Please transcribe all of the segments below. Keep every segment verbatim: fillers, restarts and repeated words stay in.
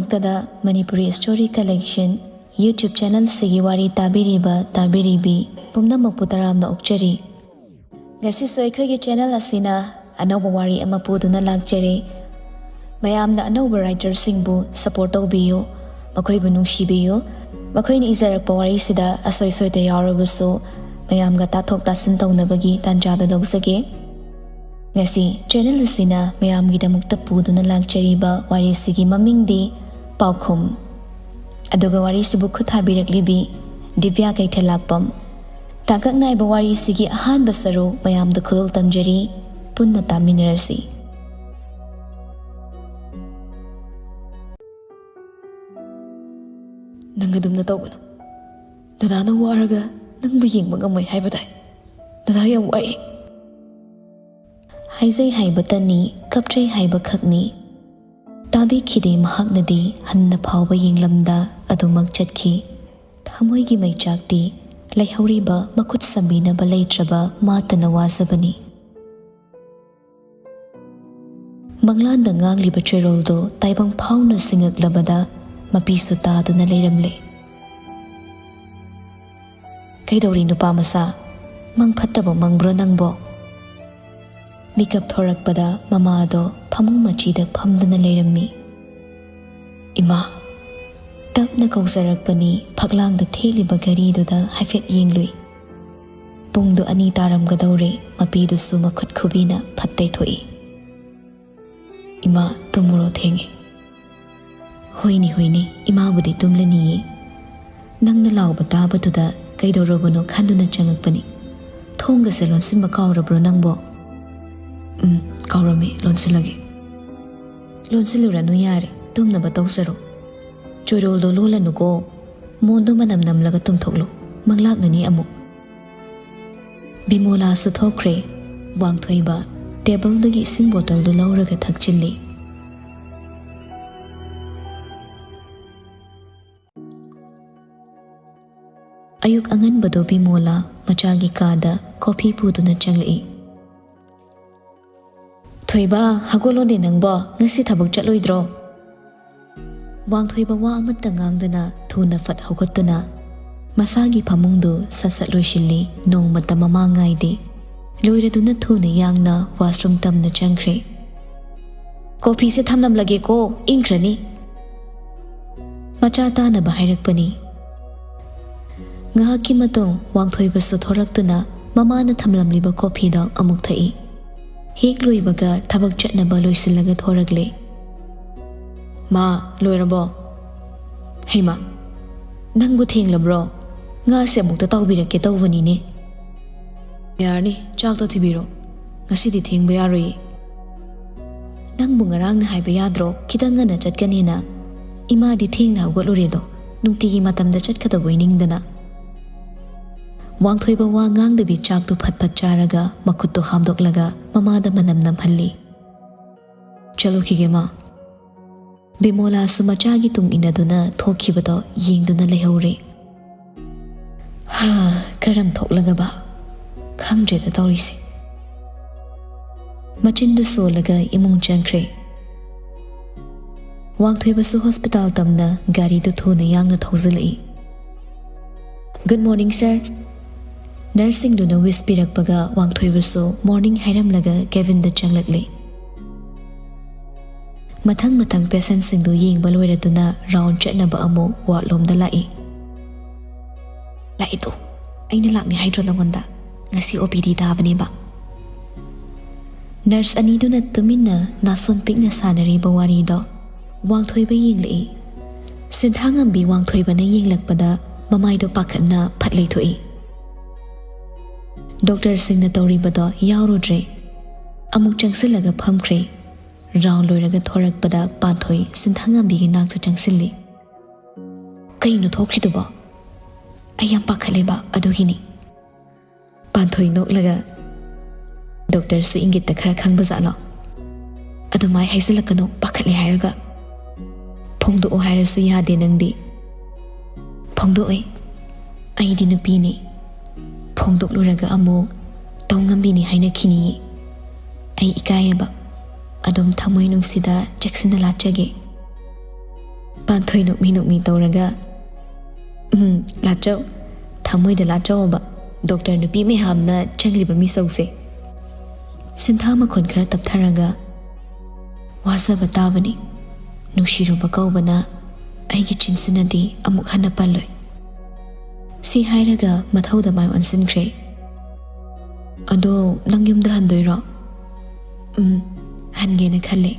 ꯇꯗ Manipuri Story Collection YouTube channel ꯑꯁꯤꯒꯤ ꯋꯥꯔꯤ ꯇꯥꯕꯤꯔꯤꯕ ꯇꯥꯕꯤꯔꯤꯕꯤ ꯄꯨꯝꯅꯃꯛꯄꯨ ꯇꯔꯥꯝꯅ ꯑꯣꯛꯆꯔꯤ꯫ ꯉꯁꯤꯁꯨ ꯑꯩꯈꯣꯏꯒꯤ channel ꯑꯁꯤꯅ ꯑꯅꯧꯕ ꯋꯥꯔꯤ ꯑꯃ ꯄꯨꯗꯨꯅ ꯂꯥꯛꯆꯔꯦ꯫ ꯃꯌꯥꯝꯅ ꯑꯅꯧꯕ writer ꯁꯤꯡꯕꯨ support ꯇꯧꯕꯤꯌꯨ, ꯃꯈꯣꯏꯕꯨ ꯅꯨꯡꯁꯤꯕꯤꯌꯨ꯫ ꯃꯈꯣꯏꯅ ꯏꯖꯔꯛꯄ ꯋꯥꯔꯤꯁꯤꯗ ꯑꯁꯣꯏ ꯁꯣꯏꯗ ꯌꯥꯎꯔꯕꯁꯨ ꯃꯌꯥꯝꯒ ꯇꯥꯊꯣꯛ ꯇꯥꯁꯤꯟ ꯇꯧꯅꯕꯒꯤ ꯇꯥꯟꯖꯥꯗ ꯂꯧꯖꯒꯦ꯫ ꯉꯁꯤ channel ꯑꯁꯤꯅ ꯃꯌꯥꯝꯒꯤꯗꯃꯛꯇ ꯄꯨꯗꯨꯅ ꯂꯥꯛꯆꯔꯤꯕ ꯋꯥꯔꯤꯁꯤꯒꯤ ꯃꯃꯤꯡꯗꯤ ꯄꯥꯎꯈꯨꯝ꯫ ꯑꯗꯨꯒ ꯋꯥꯔꯤꯁꯤꯕꯨ ꯈꯨꯠ ꯊꯥꯕꯤꯔꯛꯂꯤꯕꯤ ꯗꯤꯕ꯭ꯌꯥ ꯀꯩꯊꯦꯜꯂꯥꯛꯄꯝ꯫ ꯇꯥꯡꯀꯛ ꯅꯥꯏꯕ ꯋꯥꯔꯤꯁꯤꯒꯤ ꯑꯍꯥꯟꯕ ꯁꯔꯨꯛ ꯃꯌꯥꯝꯗ ꯈꯨꯗꯣꯜ ꯇꯝꯖꯔꯤ, ꯄꯨꯟꯅ ꯇꯥꯃꯤꯟꯅꯔꯁꯤ꯫ ꯅꯪ ꯑꯗꯨꯝꯅ ꯇꯧꯒꯅꯨ꯫ ꯗꯗꯥꯅ ꯋꯥꯔꯒ ꯅꯪꯕꯨ ꯌꯦꯡꯕ ꯉꯝꯃꯣꯏ ꯍꯥꯏꯕ ꯇꯥꯏ꯫ ꯗꯗꯥ ꯌꯥꯝ ꯋꯥꯏ꯫ ꯍꯥꯏꯖꯩ ꯍꯥꯏꯕꯇꯅꯤ, ꯀꯞꯆꯩ ꯍꯥꯏꯕꯈꯛꯅꯤ꯫ ꯇꯥꯕꯤꯈꯤꯗꯦ ꯃꯍꯥꯛꯅꯗꯤ ꯍꯟꯅ ꯐꯥꯎꯕ ꯌꯦꯡꯂꯝꯗ ꯑꯗꯨꯃꯛ ꯆꯠꯈꯤ꯫ ꯊꯃꯣꯏꯒꯤ ꯃꯩꯆꯥꯛꯇꯤ ꯂꯩꯍꯧꯔꯤꯕ ꯃꯈꯨꯠ ꯁꯝꯕꯤꯅꯕ ꯂꯩꯇ꯭ꯔꯕ ꯃꯥꯇꯅ ꯋꯥꯖꯕꯅꯤ꯫ ꯃꯪꯂꯥꯟꯗ ꯉꯥꯡꯂꯤꯕ ꯆꯦꯔꯣꯜꯗꯨ ꯇꯥꯏꯕꯪ ꯐꯥꯎꯅ ꯁꯤꯡꯉꯛꯂꯕꯗ ꯃꯄꯤꯁꯨ ꯇꯥꯗꯨꯅ ꯂꯩꯔꯝꯂꯦ꯫ "ꯀꯩꯗꯧꯔꯤ ꯅꯨꯄꯥ ꯃꯆꯥ? ꯃꯪ ꯐꯠꯇꯕ ꯃꯪꯕ꯭ꯔꯣ ꯅꯪꯕꯣ?" ꯃꯤꯀꯞ ꯊꯣꯔꯛꯄꯗ ꯃꯃꯥꯗꯣ ꯐꯃꯨꯡ ꯃꯆꯤꯗ ꯐꯝꯗꯨꯅ ꯂꯩꯔꯝꯃꯤ꯫ "ꯏꯃꯥ!" ꯇꯞꯅ ꯀꯧꯖꯔꯛꯄꯅꯤ꯫ ꯐꯛꯂꯥꯡꯗ ꯊꯦꯠꯂꯤꯕ ꯘꯔꯤꯗꯨꯗ ꯍꯥꯏꯐꯦꯠ ꯌꯦꯡꯂꯨꯏ꯫ ꯄꯨꯡꯗꯨ ꯑꯅꯤ ꯇꯥꯔꯝꯒꯗꯧꯔꯦ꯫ ꯃꯄꯤꯗꯨꯁꯨ ꯃꯈꯨꯠ ꯈꯨꯕꯤꯅ ꯐꯠ ꯇꯩꯊꯣꯛꯏ꯫ "ꯏꯃꯥ, ꯇꯨꯝꯃꯨꯔꯣ, ꯊꯦꯡꯉꯦ꯫" "ꯍꯣꯏꯅꯦ, ꯍꯣꯏꯅꯦ, ꯏꯃꯥꯕꯨꯗꯤ ꯇꯨꯝꯂꯅꯤꯌꯦ꯫ ꯅꯪꯅ ꯂꯥꯎꯕ ꯇꯥꯕꯗꯨꯗ ꯀꯩꯗꯧꯔꯕꯅꯣ ꯈꯟꯗꯨꯅ ꯆꯪꯉꯛꯄꯅꯤ꯫ ꯊꯣꯡꯒꯁꯦ ꯂꯣꯟꯁꯤꯟꯕ ꯀꯥꯎꯔꯕ꯭ꯔꯣ ꯅꯪꯕꯣ?" "ꯎꯝ, ꯀꯥꯎꯔꯝꯃꯦ, ꯂꯣꯟꯁꯤꯜꯂꯒꯦ꯫" "ꯂꯣꯟꯁꯤꯜꯂꯨꯔꯅꯨ ꯌꯥꯔꯦ, ꯇꯨꯝꯅꯕ ꯇꯧꯖꯔꯣ꯫ ꯆꯣꯏꯔꯣꯜꯗꯣ ꯂꯣꯜꯂꯅꯨꯀꯣ, ꯃꯣꯟꯗꯣ ꯃꯅꯝ ꯅꯝꯂꯒ ꯇꯨꯝꯊꯣꯛꯂꯣ, ꯃꯪꯂꯥꯛꯅꯅꯤ ꯑꯃꯨꯛ꯫" ꯕꯤꯃꯣꯂꯥꯁꯨ ꯊꯣꯛꯈ꯭ꯔꯦ꯫ ꯋꯥꯡꯊꯣꯏꯕ ꯇꯦꯕꯜꯗꯒꯤ ꯏꯁꯤꯡ ꯕꯣꯇꯜꯗꯨ ꯂꯧꯔꯒ ꯊꯛꯆꯤꯜꯂꯤ꯫ ꯑꯌꯨꯛ ꯑꯉꯟꯕꯗꯣ ꯕꯤꯃꯣꯂꯥ ꯃꯆꯥꯒꯤ ꯀꯥꯗ ꯀꯣꯐꯤ ꯄꯨꯗꯨꯅ ꯆꯪꯂꯛꯏ꯫ "ꯊꯣꯏꯕ, ꯍꯧꯒꯠꯂꯣꯅꯦ ꯅꯪꯕꯣ, ꯉꯁꯤ ꯊꯕꯛ ꯆꯠꯂꯣꯏꯗ꯭ꯔꯣ?" ꯋꯥꯡꯊꯣꯏꯕ ꯋꯥ ꯑꯃꯠꯇ ꯉꯥꯡꯗꯅ ꯊꯨꯅ ꯐꯠ ꯍꯧꯒꯠꯇꯨꯅ ꯃꯁꯥꯒꯤ ꯐꯃꯨꯡꯗꯨ ꯁꯠ ꯁꯠ ꯂꯣꯏꯁꯤꯜꯂꯤ꯫ ꯅꯣꯡꯃꯇ ꯃꯃꯥ ꯉꯥꯏꯗꯦ꯫ ꯂꯣꯏꯔꯗꯨꯅ ꯊꯨꯅ ꯌꯥꯡꯅ ꯋꯥꯁꯔꯨꯝ ꯇꯝꯅ ꯆꯪꯈ꯭ꯔꯦ꯫ "ꯀꯣꯐꯤꯁꯦ ꯊꯝꯂꯝꯂꯒꯦꯀꯣ, ꯏꯪꯈ꯭ꯔꯅꯤ꯫" ꯃꯆꯥ ꯇꯥꯅꯕ ꯍꯥꯏꯔꯛꯄꯅꯤ꯫ ꯉꯥꯏꯍꯥꯛꯀꯤ ꯃꯇꯨꯡ ꯋꯥꯡꯊꯣꯏꯕꯁꯨ ꯊꯣꯔꯛꯇꯨꯅ ꯃꯃꯥꯅ ꯊꯝꯂꯝꯂꯤꯕ ꯀꯣꯐꯤꯗꯣ ꯑꯃꯨꯛ ꯊꯛꯏ꯫ ꯍꯦꯛ ꯂꯣꯏꯕꯒ ꯊꯕꯛ ꯆꯠꯅꯕ ꯂꯣꯏꯁꯤꯜꯂꯒ ꯊꯣꯔꯛꯂꯦ꯫ "ꯃꯥ, ꯂꯣꯏꯔꯕꯣ? ꯍꯩꯃꯥ, ꯅꯪꯕꯨ ꯊꯦꯡꯂꯕ꯭ꯔꯣ? ꯉꯥꯁꯦ ꯑꯃꯨꯛꯇ ꯇꯥꯎꯕꯤꯔꯛꯀꯦ ꯇꯧꯕꯅꯤꯅꯦ꯫" "ꯌꯥꯔꯅꯤ, ꯆꯥꯛꯇꯣ ꯊꯤꯕꯤꯔꯣ꯫ ꯉꯁꯤꯗꯤ ꯊꯦꯡꯕ ꯌꯥꯔꯣꯏꯌꯦ꯫" "ꯅꯪꯕꯨ ꯉꯔꯥꯡꯅ ꯍꯥꯏꯕ ꯌꯥꯗ꯭ꯔꯣ, ꯈꯤꯇꯪ ꯉꯟꯅ ꯆꯠꯀꯅꯤꯅ? ꯏꯃꯥꯗꯤ ꯊꯦꯡꯅ ꯍꯧꯒꯠꯂꯨꯔꯦꯗꯣ, ꯅꯨꯡꯇꯤꯒꯤ ꯃꯇꯝꯗ ꯆꯠꯀꯗꯕꯣꯏ ꯅꯤꯡꯗꯅ꯫" ꯋꯥꯡꯊꯣꯏꯕ ꯋꯥ ꯉꯥꯡꯗꯕꯤ ꯆꯥꯛꯇꯨ ꯐꯠ ꯐꯠ ꯆꯥꯔꯒ ꯃꯈꯨꯠꯇꯨ ꯍꯥꯝꯗꯣꯛꯂꯒ ꯃꯃꯥꯗ ꯃꯅꯝ ꯅꯝꯍꯜꯂꯤ꯫ "ꯆꯠꯂꯨꯈꯤꯒꯦ, ꯃꯥ꯫" ꯕꯤꯃꯣꯂꯥꯁꯨ ꯃꯆꯥꯒꯤ ꯇꯨꯡ ꯏꯟꯅꯗꯨꯅ ꯊꯣꯛꯈꯤꯕꯗꯣ ꯌꯦꯡꯗꯨꯅ ꯂꯩꯍꯧꯔꯦ꯫ ꯍꯥ, ꯀꯔꯝ ꯊꯣꯛꯂꯒꯕ? ꯈꯪꯗ꯭ꯔꯦꯗ ꯇꯧꯔꯤꯁꯦ꯫ ꯃꯆꯤꯟꯗꯨ ꯁꯣꯜꯂꯒ ꯏꯃꯨꯡ ꯆꯪꯈ꯭ꯔꯦ꯫ ꯋꯥꯡꯊꯣꯏꯕꯁꯨ ꯍꯣꯁꯄꯤꯇꯥꯜ ꯇꯝꯅ ꯒꯥꯔꯤꯗꯨ ꯊꯨꯅ ꯌꯥꯡꯅ ꯊꯧꯖꯤꯜꯂꯛꯏ꯫ "Good morning, sir꯫" ꯅꯔꯁꯁꯤꯡꯗꯨꯅ ꯋꯤꯁ ꯄꯤꯔꯛꯄꯒ ꯋꯥꯡꯊꯣꯏꯕꯁꯨ ꯃꯣꯔꯅꯤꯡ ꯍꯥꯏꯔꯝꯂꯒ ꯀꯦꯕꯤꯟꯗ ꯆꯪꯂꯛꯂꯤ꯫ ꯃꯊꯪ ꯃꯊꯪ ꯄꯦꯁꯦꯟꯁꯤꯡꯗꯨ ꯌꯦꯡꯕ ꯂꯣꯏꯔꯗꯨꯅ ꯔꯥꯎꯟ ꯆꯠꯅꯕ ꯑꯃꯨꯛ ꯋꯥꯔꯗꯂꯣꯝꯗ ꯂꯥꯛꯏ꯫ "ꯂꯥꯛꯏꯗꯣ ꯑꯩꯅ ꯂꯥꯛꯅꯤ ꯍꯥꯏꯗ꯭ꯔꯣ ꯅꯉꯣꯟꯗ? ꯉꯁꯤ ꯑꯣ ꯄꯤ ꯗꯤ ꯇꯥꯕꯅꯦꯕ꯫" ꯅꯔꯁ ꯑꯅꯤꯗꯨꯅ ꯇꯨꯃꯤꯟꯅ ꯅꯥꯁꯣꯟ ꯄꯤꯛꯅ ꯁꯥꯟꯅꯔꯤꯕ ꯋꯥꯔꯤꯗꯣ ꯋꯥꯡꯊꯣꯏꯕ ꯌꯦꯡꯂꯛꯏ꯫ ꯁꯤꯟꯊꯥꯉꯝꯕꯤ ꯋꯥꯡꯊꯣꯏꯕꯅ ꯌꯦꯡꯂꯛꯄꯗ ꯃꯃꯥꯏꯗꯣ ꯄꯥꯈꯠꯅ ꯐꯠ ꯂꯩꯊꯣꯛꯏ꯫ ꯗꯣꯛꯇꯔꯁꯤꯡꯅ ꯇꯧꯔꯤꯕꯗꯣ ꯌꯥꯎꯔꯨꯗ꯭ꯔꯦ꯫ ꯑꯃꯨꯛ ꯆꯪꯁꯤꯜꯂꯒ ꯐꯝꯈ꯭ꯔꯦ꯫ ꯔꯥꯎꯟ ꯂꯣꯏꯔꯒ ꯊꯣꯔꯛꯄꯗ ꯄꯥꯟꯊꯣꯏ ꯁꯤꯟꯊꯥꯉꯝꯕꯤꯒꯤ ꯅꯥꯛꯇ ꯆꯪꯁꯤꯜꯂꯤ꯫ "ꯀꯩꯅꯣ ꯊꯣꯛꯈ꯭ꯔꯤꯗꯨꯕꯣ? ꯑꯩ ꯌꯥꯝ ꯄꯥꯈꯠꯂꯦꯕ, ꯑꯗꯨꯒꯤꯅꯤ꯫" ꯄꯥꯟꯊꯣꯏ ꯅꯣꯛꯂꯒ, "ꯗꯣꯛꯇꯔꯁꯨ ꯏꯪꯒꯤꯠꯇ ꯈꯔ ꯈꯪꯕ ꯖꯥꯠꯂꯣ? ꯑꯗꯨꯃꯥꯏ ꯍꯥꯏꯖꯤꯜꯂꯛꯀꯅꯣ, ꯄꯥꯈꯠꯂꯦ ꯍꯥꯏꯔꯒ꯫ ꯐꯣꯡꯗꯣꯛꯑꯣ ꯍꯥꯏꯔꯁꯨ ꯌꯥꯗꯦ ꯅꯪꯗꯤ꯫" "ꯐꯣꯡꯗꯣꯛꯑꯣꯏ, ꯑꯩꯗꯤ ꯅꯨꯄꯤꯅꯤ꯫ ꯐꯣꯡꯗꯣꯛꯂꯨꯔꯒ ꯑꯃꯨꯛ ꯇꯧ ꯉꯝꯕꯤꯅꯤ ꯍꯥꯏꯅꯈꯤꯅꯤꯌꯦ꯫ ꯑꯩ ꯏꯀꯥꯏꯌꯦꯕ꯫ ꯑꯗꯨꯝ ꯊꯃꯣꯏ ꯅꯨꯡꯁꯤꯗ ꯆꯦꯛꯁꯤꯟꯅ ꯂꯥꯠꯆꯒꯦ꯫" ꯄꯥꯟꯊꯣꯏ ꯅꯣꯛꯃꯤ ꯅꯣꯛꯃꯤ ꯇꯧꯔꯒ, "ꯎꯝ, ꯂꯥꯠꯆꯧ, ꯊꯃꯣꯏꯗ ꯂꯥꯠꯆꯧꯕ, ꯗꯣꯛꯇꯔ ꯅꯨꯄꯤ ꯃꯌꯥꯝꯅ ꯆꯪꯂꯤꯕ ꯃꯤꯁꯧꯁꯦ꯫" ꯁꯤꯟꯊꯥ ꯃꯈꯣꯟ ꯈꯔ ꯇꯞꯊꯔꯒ, "ꯋꯥꯖꯕ ꯇꯥꯕꯅꯤ, ꯅꯨꯡꯁꯤꯔꯨꯕ ꯀꯧꯕꯅ ꯑꯩꯒꯤ ꯆꯤꯟꯁꯤꯅꯗꯤ ꯑꯃꯨꯛ ꯍꯟꯅ ꯄꯜꯂꯣꯏ꯫" ꯁꯤ ꯍꯥꯏꯔꯒ ꯃꯊꯧꯗ ꯃꯥꯏ ꯑꯣꯟꯁꯤꯟꯈ꯭ꯔꯦ꯫ "ꯑꯗꯣ ꯅꯪ ꯌꯨꯝꯗ ꯍꯟꯗꯣꯏꯔꯣ?" "ꯎꯝ, ꯍꯟꯒꯦꯅ ꯈꯜꯂꯦ꯫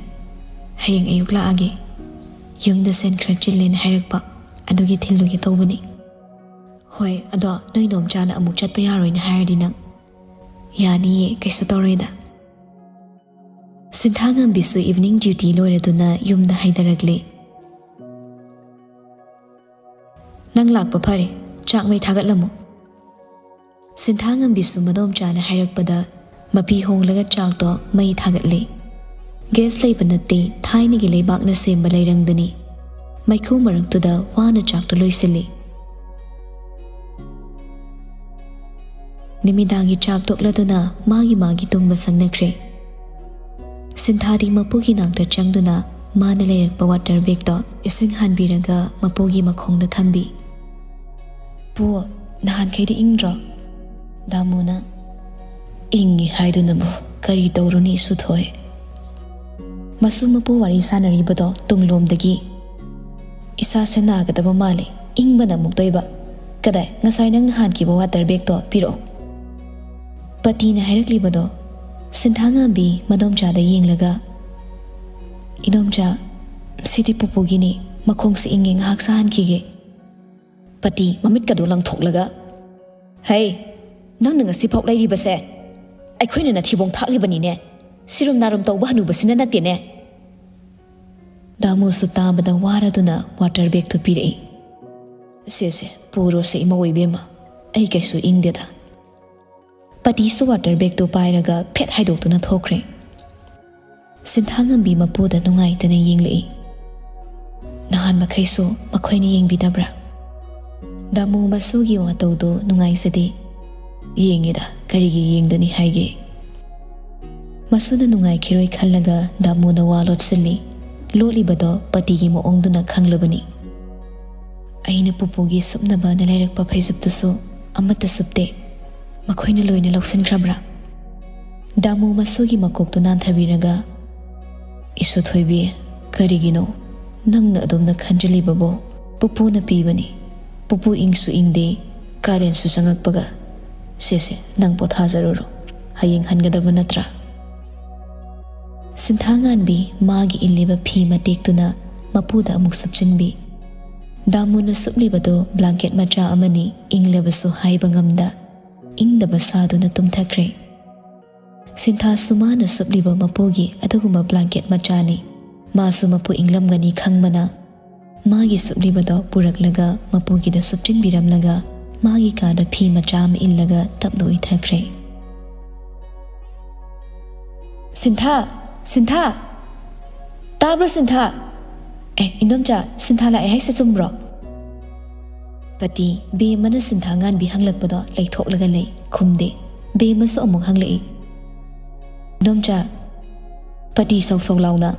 ꯍꯌꯦꯡ ꯑꯌꯨꯛ ꯂꯥꯛꯑꯒꯦ꯫ ꯌꯨꯝꯗ ꯁꯦꯟ ꯈꯔ ꯆꯤꯜꯂꯦꯅ ꯍꯥꯏꯔꯛꯄ, ꯑꯗꯨꯒꯤ ꯊꯤꯜꯂꯨꯒꯦ ꯇꯧꯕꯅꯤ꯫" "ꯍꯣꯏ, ꯑꯗꯣ ꯅꯣꯏ ꯅꯣꯝꯆꯥꯅ ꯑꯃꯨꯛ ꯆꯠꯄ ꯌꯥꯔꯣꯏꯅ ꯍꯥꯏꯔꯗꯤ ꯅꯪ?" "ꯌꯥꯅꯤꯌꯦ, ꯀꯩꯁꯨ ꯇꯧꯔꯣꯏꯗ꯫" ꯁꯤꯟꯊꯥꯉꯝꯕꯤꯁꯨ ꯏꯚꯤꯅꯤꯡ ꯗ꯭ꯌꯨꯇꯤ ꯂꯣꯏꯔꯗꯨꯅ ꯌꯨꯝꯗ ꯍꯥꯏꯗꯔꯛꯂꯦ꯫ "ꯅꯪ ꯂꯥꯛꯄ ꯐꯔꯦ, ꯆꯥꯛ ꯃꯩ ꯊꯥꯒꯠꯂꯝꯃꯨ꯫" ꯁꯤꯟꯊꯥꯉꯝꯕꯤꯁꯨ ꯃꯗꯣꯝꯆꯥꯅ ꯍꯥꯏꯔꯛꯄꯗ ꯃꯄꯤ ꯍꯣꯡꯂꯒ ꯆꯥꯛꯇꯣ ꯃꯩ ꯊꯥꯒꯠꯂꯦ꯫ ꯒ꯭ꯌꯥꯁ ꯂꯩꯕ ꯅꯠꯇꯦ, ꯊꯥꯏꯅꯒꯤ ꯂꯩꯕꯥꯛꯅ ꯁꯦꯝꯕ ꯂꯩꯔꯪꯗꯅꯤ꯫ ꯃꯩꯈꯨ ꯃꯔꯛꯇꯨꯗ ꯋꯥꯅ ꯆꯥꯛꯇꯨ ꯂꯣꯏꯁꯤꯜꯂꯤ꯫ ꯅꯨꯃꯤꯗꯥꯡꯒꯤ ꯆꯥꯛ ꯇꯣꯛꯂꯗꯨꯅ ꯃꯥꯒꯤ ꯃꯥꯒꯤ ꯇꯨꯝꯕ ꯁꯪꯅꯈ꯭ꯔꯦ꯫ ꯁꯤꯟꯊꯥꯗꯤ ꯃꯄꯨꯒꯤ ꯅꯥꯛꯇ ꯆꯪꯗꯨꯅ ꯃꯥꯅ ꯂꯩꯔꯛꯄ ꯋꯥꯇꯔ ꯕꯦꯒꯇꯣ ꯏꯁꯤꯡ ꯍꯥꯟꯕꯤꯔꯒ ꯃꯄꯨꯒꯤ ꯃꯈꯣꯡꯗ ꯊꯝꯕꯤ꯫ "ꯄꯨ, ꯅꯍꯥꯟꯈꯩꯗꯤ ꯏꯪꯗ꯭ꯔꯣ?" ꯗꯥꯃꯨꯅ꯫ "ꯏꯪꯉꯤ ꯍꯥꯏꯗꯨꯅꯕꯨ ꯀꯔꯤ ꯇꯧꯔꯨꯅꯤ ꯁꯨꯊꯣꯏ?" ꯃꯁꯨ ꯃꯄꯨ ꯋꯥꯔꯤ ꯁꯥꯟꯅꯔꯤꯕꯗꯣ ꯇꯨꯡꯂꯣꯝꯗꯒꯤ꯫ "ꯏꯁꯥꯁꯦ ꯅꯥꯒꯗꯕ ꯃꯥꯜꯂꯦ, ꯏꯪꯕꯅ ꯑꯃꯨꯛ ꯇꯣꯏꯕ꯫ ꯀꯗꯥꯏ, ꯉꯁꯥꯏ ꯅꯪꯅ ꯍꯥꯟꯈꯤꯕ ꯋꯥꯇꯔ ꯕꯦꯒꯇꯣ ꯄꯤꯔꯛꯑꯣ꯫" ꯄꯇꯤꯅ ꯍꯥꯏꯔꯛꯂꯤꯕꯗꯣ ꯁꯤꯟꯊꯥꯉꯥꯝꯕꯤ ꯃꯗꯣꯝꯆꯥꯗ ꯌꯦꯡꯂꯒ, "ꯏꯗꯣꯝꯆꯥ, ꯁꯤꯗꯤ ꯄꯨꯄꯨꯒꯤꯅꯤ, ꯃꯈꯣꯡꯁꯦ ꯏꯪꯉꯦ, ꯉꯥꯏꯍꯥꯛ ꯁꯥꯍꯟꯈꯤꯒꯦ꯫" ꯄꯇꯤ ꯃꯃꯤꯠꯀꯗꯨ ꯂꯪꯊꯣꯛꯂꯒ, "ꯍꯩ, ꯅꯪꯅ ꯉꯁꯤꯐꯥꯎ ꯂꯩꯔꯤꯕꯁꯦ ꯑꯩꯈꯣꯏꯅ ꯅꯊꯤꯕꯣꯡ ꯊꯥꯛꯂꯤꯕꯅꯤꯅꯦ꯫ ꯁꯤꯔꯨꯝ ꯅꯥꯔꯨꯝ ꯇꯧꯕ ꯍꯅꯨꯕꯁꯤꯅ ꯅꯠꯇꯦꯅꯦ꯫" ꯗꯥꯃꯨꯁꯨ ꯇꯥꯕꯗ ꯋꯥꯔꯗꯨꯅ ꯋꯥꯇꯔ ꯕꯦꯒꯇꯨ ꯄꯤꯔꯛꯏ꯫ "ꯁꯦ, ꯁꯦ, ꯄꯨꯔꯣꯁꯦ ꯏꯃꯧ ꯏꯕꯦꯝꯃ, ꯑꯩ ꯀꯩꯁꯨ ꯏꯪꯗꯦꯗ꯫" ꯄꯇꯤꯁꯨ ꯋꯥꯇꯔ ꯕꯦꯒꯇꯨ ꯄꯥꯏꯔꯒ ꯐꯦꯠ ꯍꯥꯏꯗꯣꯛꯇꯨꯅ ꯊꯣꯛꯈ꯭ꯔꯦ꯫ ꯁꯤꯟꯊꯥꯉꯝꯕꯤ ꯃꯄꯨꯗ ꯅꯨꯡꯉꯥꯏꯇꯅ ꯌꯦꯡꯂꯛꯏ꯫ "ꯅꯍꯥꯟ ꯃꯈꯩꯁꯨ ꯃꯈꯣꯏꯅ ꯌꯦꯡꯕꯤꯗꯕ꯭ꯔꯥ?" ꯗꯥꯃꯨ ꯃꯁꯨꯒꯤ ꯋꯥꯇꯧꯗꯨ ꯅꯨꯡꯉꯥꯏꯖꯗꯦ꯫ "ꯌꯦꯡꯉꯤꯗ, ꯀꯔꯤꯒꯤ ꯌꯦꯡꯗꯅꯤ ꯍꯥꯏꯒꯦ?" ꯃꯁꯨꯅ ꯅꯨꯡꯉꯥꯏꯈꯤꯔꯣꯏ ꯈꯜꯂꯒ ꯗꯥꯃꯨꯅ ꯋꯥ ꯂꯣꯠꯁꯤꯜꯂꯤ꯫ ꯂꯣꯠꯂꯤꯕꯗꯣ ꯄꯇꯤꯒꯤ ꯃꯑꯣꯡꯗꯨꯅ ꯈꯪꯂꯕꯅꯤ꯫ "ꯑꯩꯅ ꯄꯨꯄꯨꯒꯤ ꯁꯨꯞꯅꯕꯅ ꯂꯩꯔꯛꯄ ꯐꯩꯖꯨꯞꯇꯨꯁꯨ ꯑꯃꯠꯇ ꯁꯨꯞꯇꯦ꯫ ꯃꯈꯣꯏꯅ ꯂꯣꯏꯅ ꯂꯧꯁꯤꯟꯈ꯭ꯔꯕ꯭ꯔꯥ?" ꯗꯥꯃꯨ ꯃꯁꯨꯒꯤ ꯃꯀꯣꯛꯇꯨ ꯅꯥꯟꯊꯕꯤꯔꯒ, "ꯏꯁꯣꯊꯣꯏꯕꯤ, ꯀꯔꯤꯒꯤꯅꯣ ꯅꯪꯅ ꯑꯗꯨꯝꯅ ꯈꯟꯖꯤꯜꯂꯤꯕꯕꯣ? ꯄꯨꯄꯨꯅ ꯄꯤꯕꯅꯤ꯫ ꯄꯨꯄꯨ ꯏꯪꯁꯨ ꯏꯪꯗꯦ, ꯀꯥꯂꯦꯟꯁꯨ ꯆꯪꯉꯛꯄꯒ꯫ ꯁꯦ ꯁꯦ, ꯅꯪ ꯄꯣꯊꯥꯖꯔꯨꯔꯣ꯫ ꯍꯌꯦꯡ ꯍꯟꯒꯗꯕ ꯅꯠꯇ꯭ꯔꯥ?" ꯁꯤꯟꯊꯥꯉꯥꯟꯕꯤ ꯃꯥꯒꯤ ꯏꯜꯂꯤꯕ ꯐꯤ ꯃꯇꯦꯛꯇꯨꯅ ꯃꯄꯨꯗ ꯑꯃꯨꯛ ꯁꯨꯞꯆꯤꯟꯕꯤ꯫ ꯗꯥꯃꯨꯅ ꯁꯨꯞꯂꯤꯕꯗꯨ ꯕ꯭ꯂꯥꯡꯀꯦꯠ ꯃꯆꯥ ꯑꯃꯅꯤ, ꯏꯪꯂꯕꯁꯨ ꯍꯥꯏꯕ ꯉꯝꯗ ꯏꯪꯗꯕ ꯁꯥꯗꯨꯅ ꯇꯨꯝꯊꯈ꯭ꯔꯦ꯫ ꯁꯤꯟꯊꯥꯁꯨ ꯃꯥꯅ ꯁꯨꯞꯂꯤꯕ ꯃꯄꯨꯒꯤ ꯑꯗꯨꯒꯨꯝꯕ ꯕ꯭ꯂꯥꯡꯀꯦꯠ ꯃꯆꯥꯅꯤ꯫ ꯃꯥꯁꯨ ꯃꯄꯨ ꯏꯪꯂꯝꯒꯅꯤ ꯈꯪꯕꯅ ꯃꯥꯒꯤ ꯁꯨꯞꯂꯤꯕꯗꯣ ꯄꯨꯔꯛꯂꯒ ꯃꯄꯨꯒꯤꯗ ꯁꯨꯞꯆꯤꯟꯕꯤꯔꯝꯂꯒ ꯃꯥꯒꯤ ꯀꯥꯗ ꯐꯤ ꯃꯆꯥ ꯑꯃ ꯏꯜꯂꯒ ꯇꯞꯅ ꯎꯏꯊꯈ꯭ꯔꯦ꯫ "ꯁꯤꯟꯊꯥ! ꯁꯤꯟꯊꯥ! ꯇꯥꯕ꯭ꯔꯣ ꯁꯤꯟꯊꯥ? ꯑꯦ, ꯏꯟꯗꯣꯝꯆꯥ, ꯁꯤꯟꯊꯥ ꯂꯥꯛꯑꯦ ꯍꯥꯏꯁꯦ ꯆꯨꯝꯕ꯭ꯔꯣ?" ꯄꯇꯤ ꯕꯦꯝꯃꯅ ꯁꯤꯟꯊꯥꯉꯥꯟꯕꯤ ꯍꯪꯂꯛꯄꯗꯣ ꯂꯩꯊꯣꯛꯂꯒ ꯂꯩ, ꯈꯨꯝꯗꯦ꯫ ꯕꯦꯝꯃꯁꯨ ꯑꯃꯨꯛ ꯍꯪꯂꯛꯏ, "ꯏꯟꯗꯣꯝꯆꯥ, ꯄꯇꯤ ꯁꯧ ꯁꯧ ꯂꯥꯎꯅ,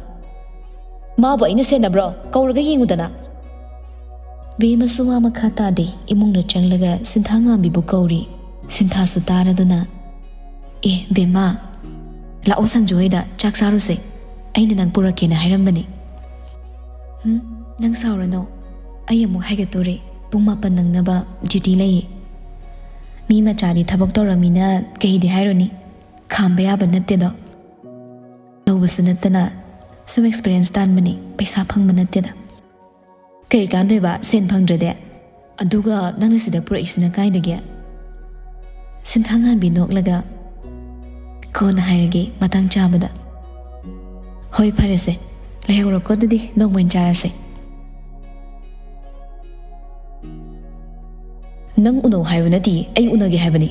ꯃꯥꯕꯨ ꯑꯩꯅ ꯁꯦꯟꯅꯕ꯭ꯔꯣ? ꯀꯧꯔꯒ ꯌꯦꯡꯉꯨꯗꯅ!" ꯕꯦꯝꯃꯁꯨ ꯋꯥ ꯃꯈꯥ ꯇꯥꯗꯦ, ꯏꯃꯨꯡꯗ ꯆꯪꯂꯒ ꯁꯤꯟꯊꯥꯉꯥꯟꯕꯤꯕꯨ ꯀꯧꯔꯤ꯫ ꯁꯤꯟꯊꯥꯁꯨ ꯇꯥꯔꯗꯨꯅ, "ꯑꯦ ꯕꯦꯝꯃ, ꯂꯥꯛꯑꯣ ꯁꯟꯖꯨ ꯍꯣꯏꯗ ꯆꯥꯛ ꯆꯥꯔꯨꯁꯦ, ꯑꯩꯅ ꯅꯪ ꯄꯨꯔꯛꯀꯦꯅ ꯍꯥꯏꯔꯝꯕꯅꯤ꯫" "ꯍꯨꯝ, ꯅꯪ ꯁꯥꯎꯔꯅꯣ, ꯑꯩ ꯑꯃꯨꯛ ꯍꯥꯏꯒꯠꯇꯣꯔꯦ, ꯄꯨꯡ ꯃꯥꯄꯟ ꯅꯪꯅꯕ ꯗ꯭ꯌꯨꯇꯤ ꯂꯩꯌꯦ꯫ ꯃꯤ ꯃꯆꯥꯗꯤ ꯊꯕꯛ ꯇꯧꯔꯝꯃꯤꯅ ꯀꯩꯗꯤ ꯍꯥꯏꯔꯨꯅꯤ, ꯈꯥꯝꯕ ꯌꯥꯕ ꯅꯠꯇꯦꯗꯣ꯫ ꯇꯧꯕꯁꯨ ꯅꯠꯇꯅ ꯁꯨꯝ ꯑꯦꯛꯁꯄꯤꯔꯤꯌꯦꯟꯁ ꯇꯥꯟꯕꯅꯤ, ꯄꯩꯁꯥ ꯐꯪꯕ ꯅꯠꯇꯦꯗ꯫ ꯀꯩ ꯀꯥꯟꯗꯣꯏꯕ ꯁꯦꯟ ꯐꯪꯗ꯭ꯔꯗꯤ? ꯑꯗꯨꯒ ꯅꯪꯅ ꯁꯤꯗ ꯄꯨꯔꯛꯏꯁꯤꯅ ꯀꯥꯏꯗꯒꯤ?" ꯁꯤꯟꯊꯥꯉꯥꯟꯕꯤ ꯅꯣꯛꯂꯒ, "ꯀꯣꯟꯅ ꯍꯥꯏꯔꯒꯦ, ꯃꯇꯥꯡ ꯆꯥꯕꯗ꯫ ꯍꯣꯏ, ꯐꯔꯦꯁꯦ, ꯂꯩꯍꯧꯔꯣꯀꯣ, ꯑꯗꯨꯗꯤ ꯅꯣꯡꯃ ꯑꯣꯏꯅ ꯆꯥꯔꯁꯦ꯫" "ꯅꯪ ꯎꯅꯧ ꯍꯥꯏꯕ ꯅꯠꯇꯦ, ꯑꯩ ꯎꯅꯒꯦ ꯍꯥꯏꯕꯅꯤ꯫"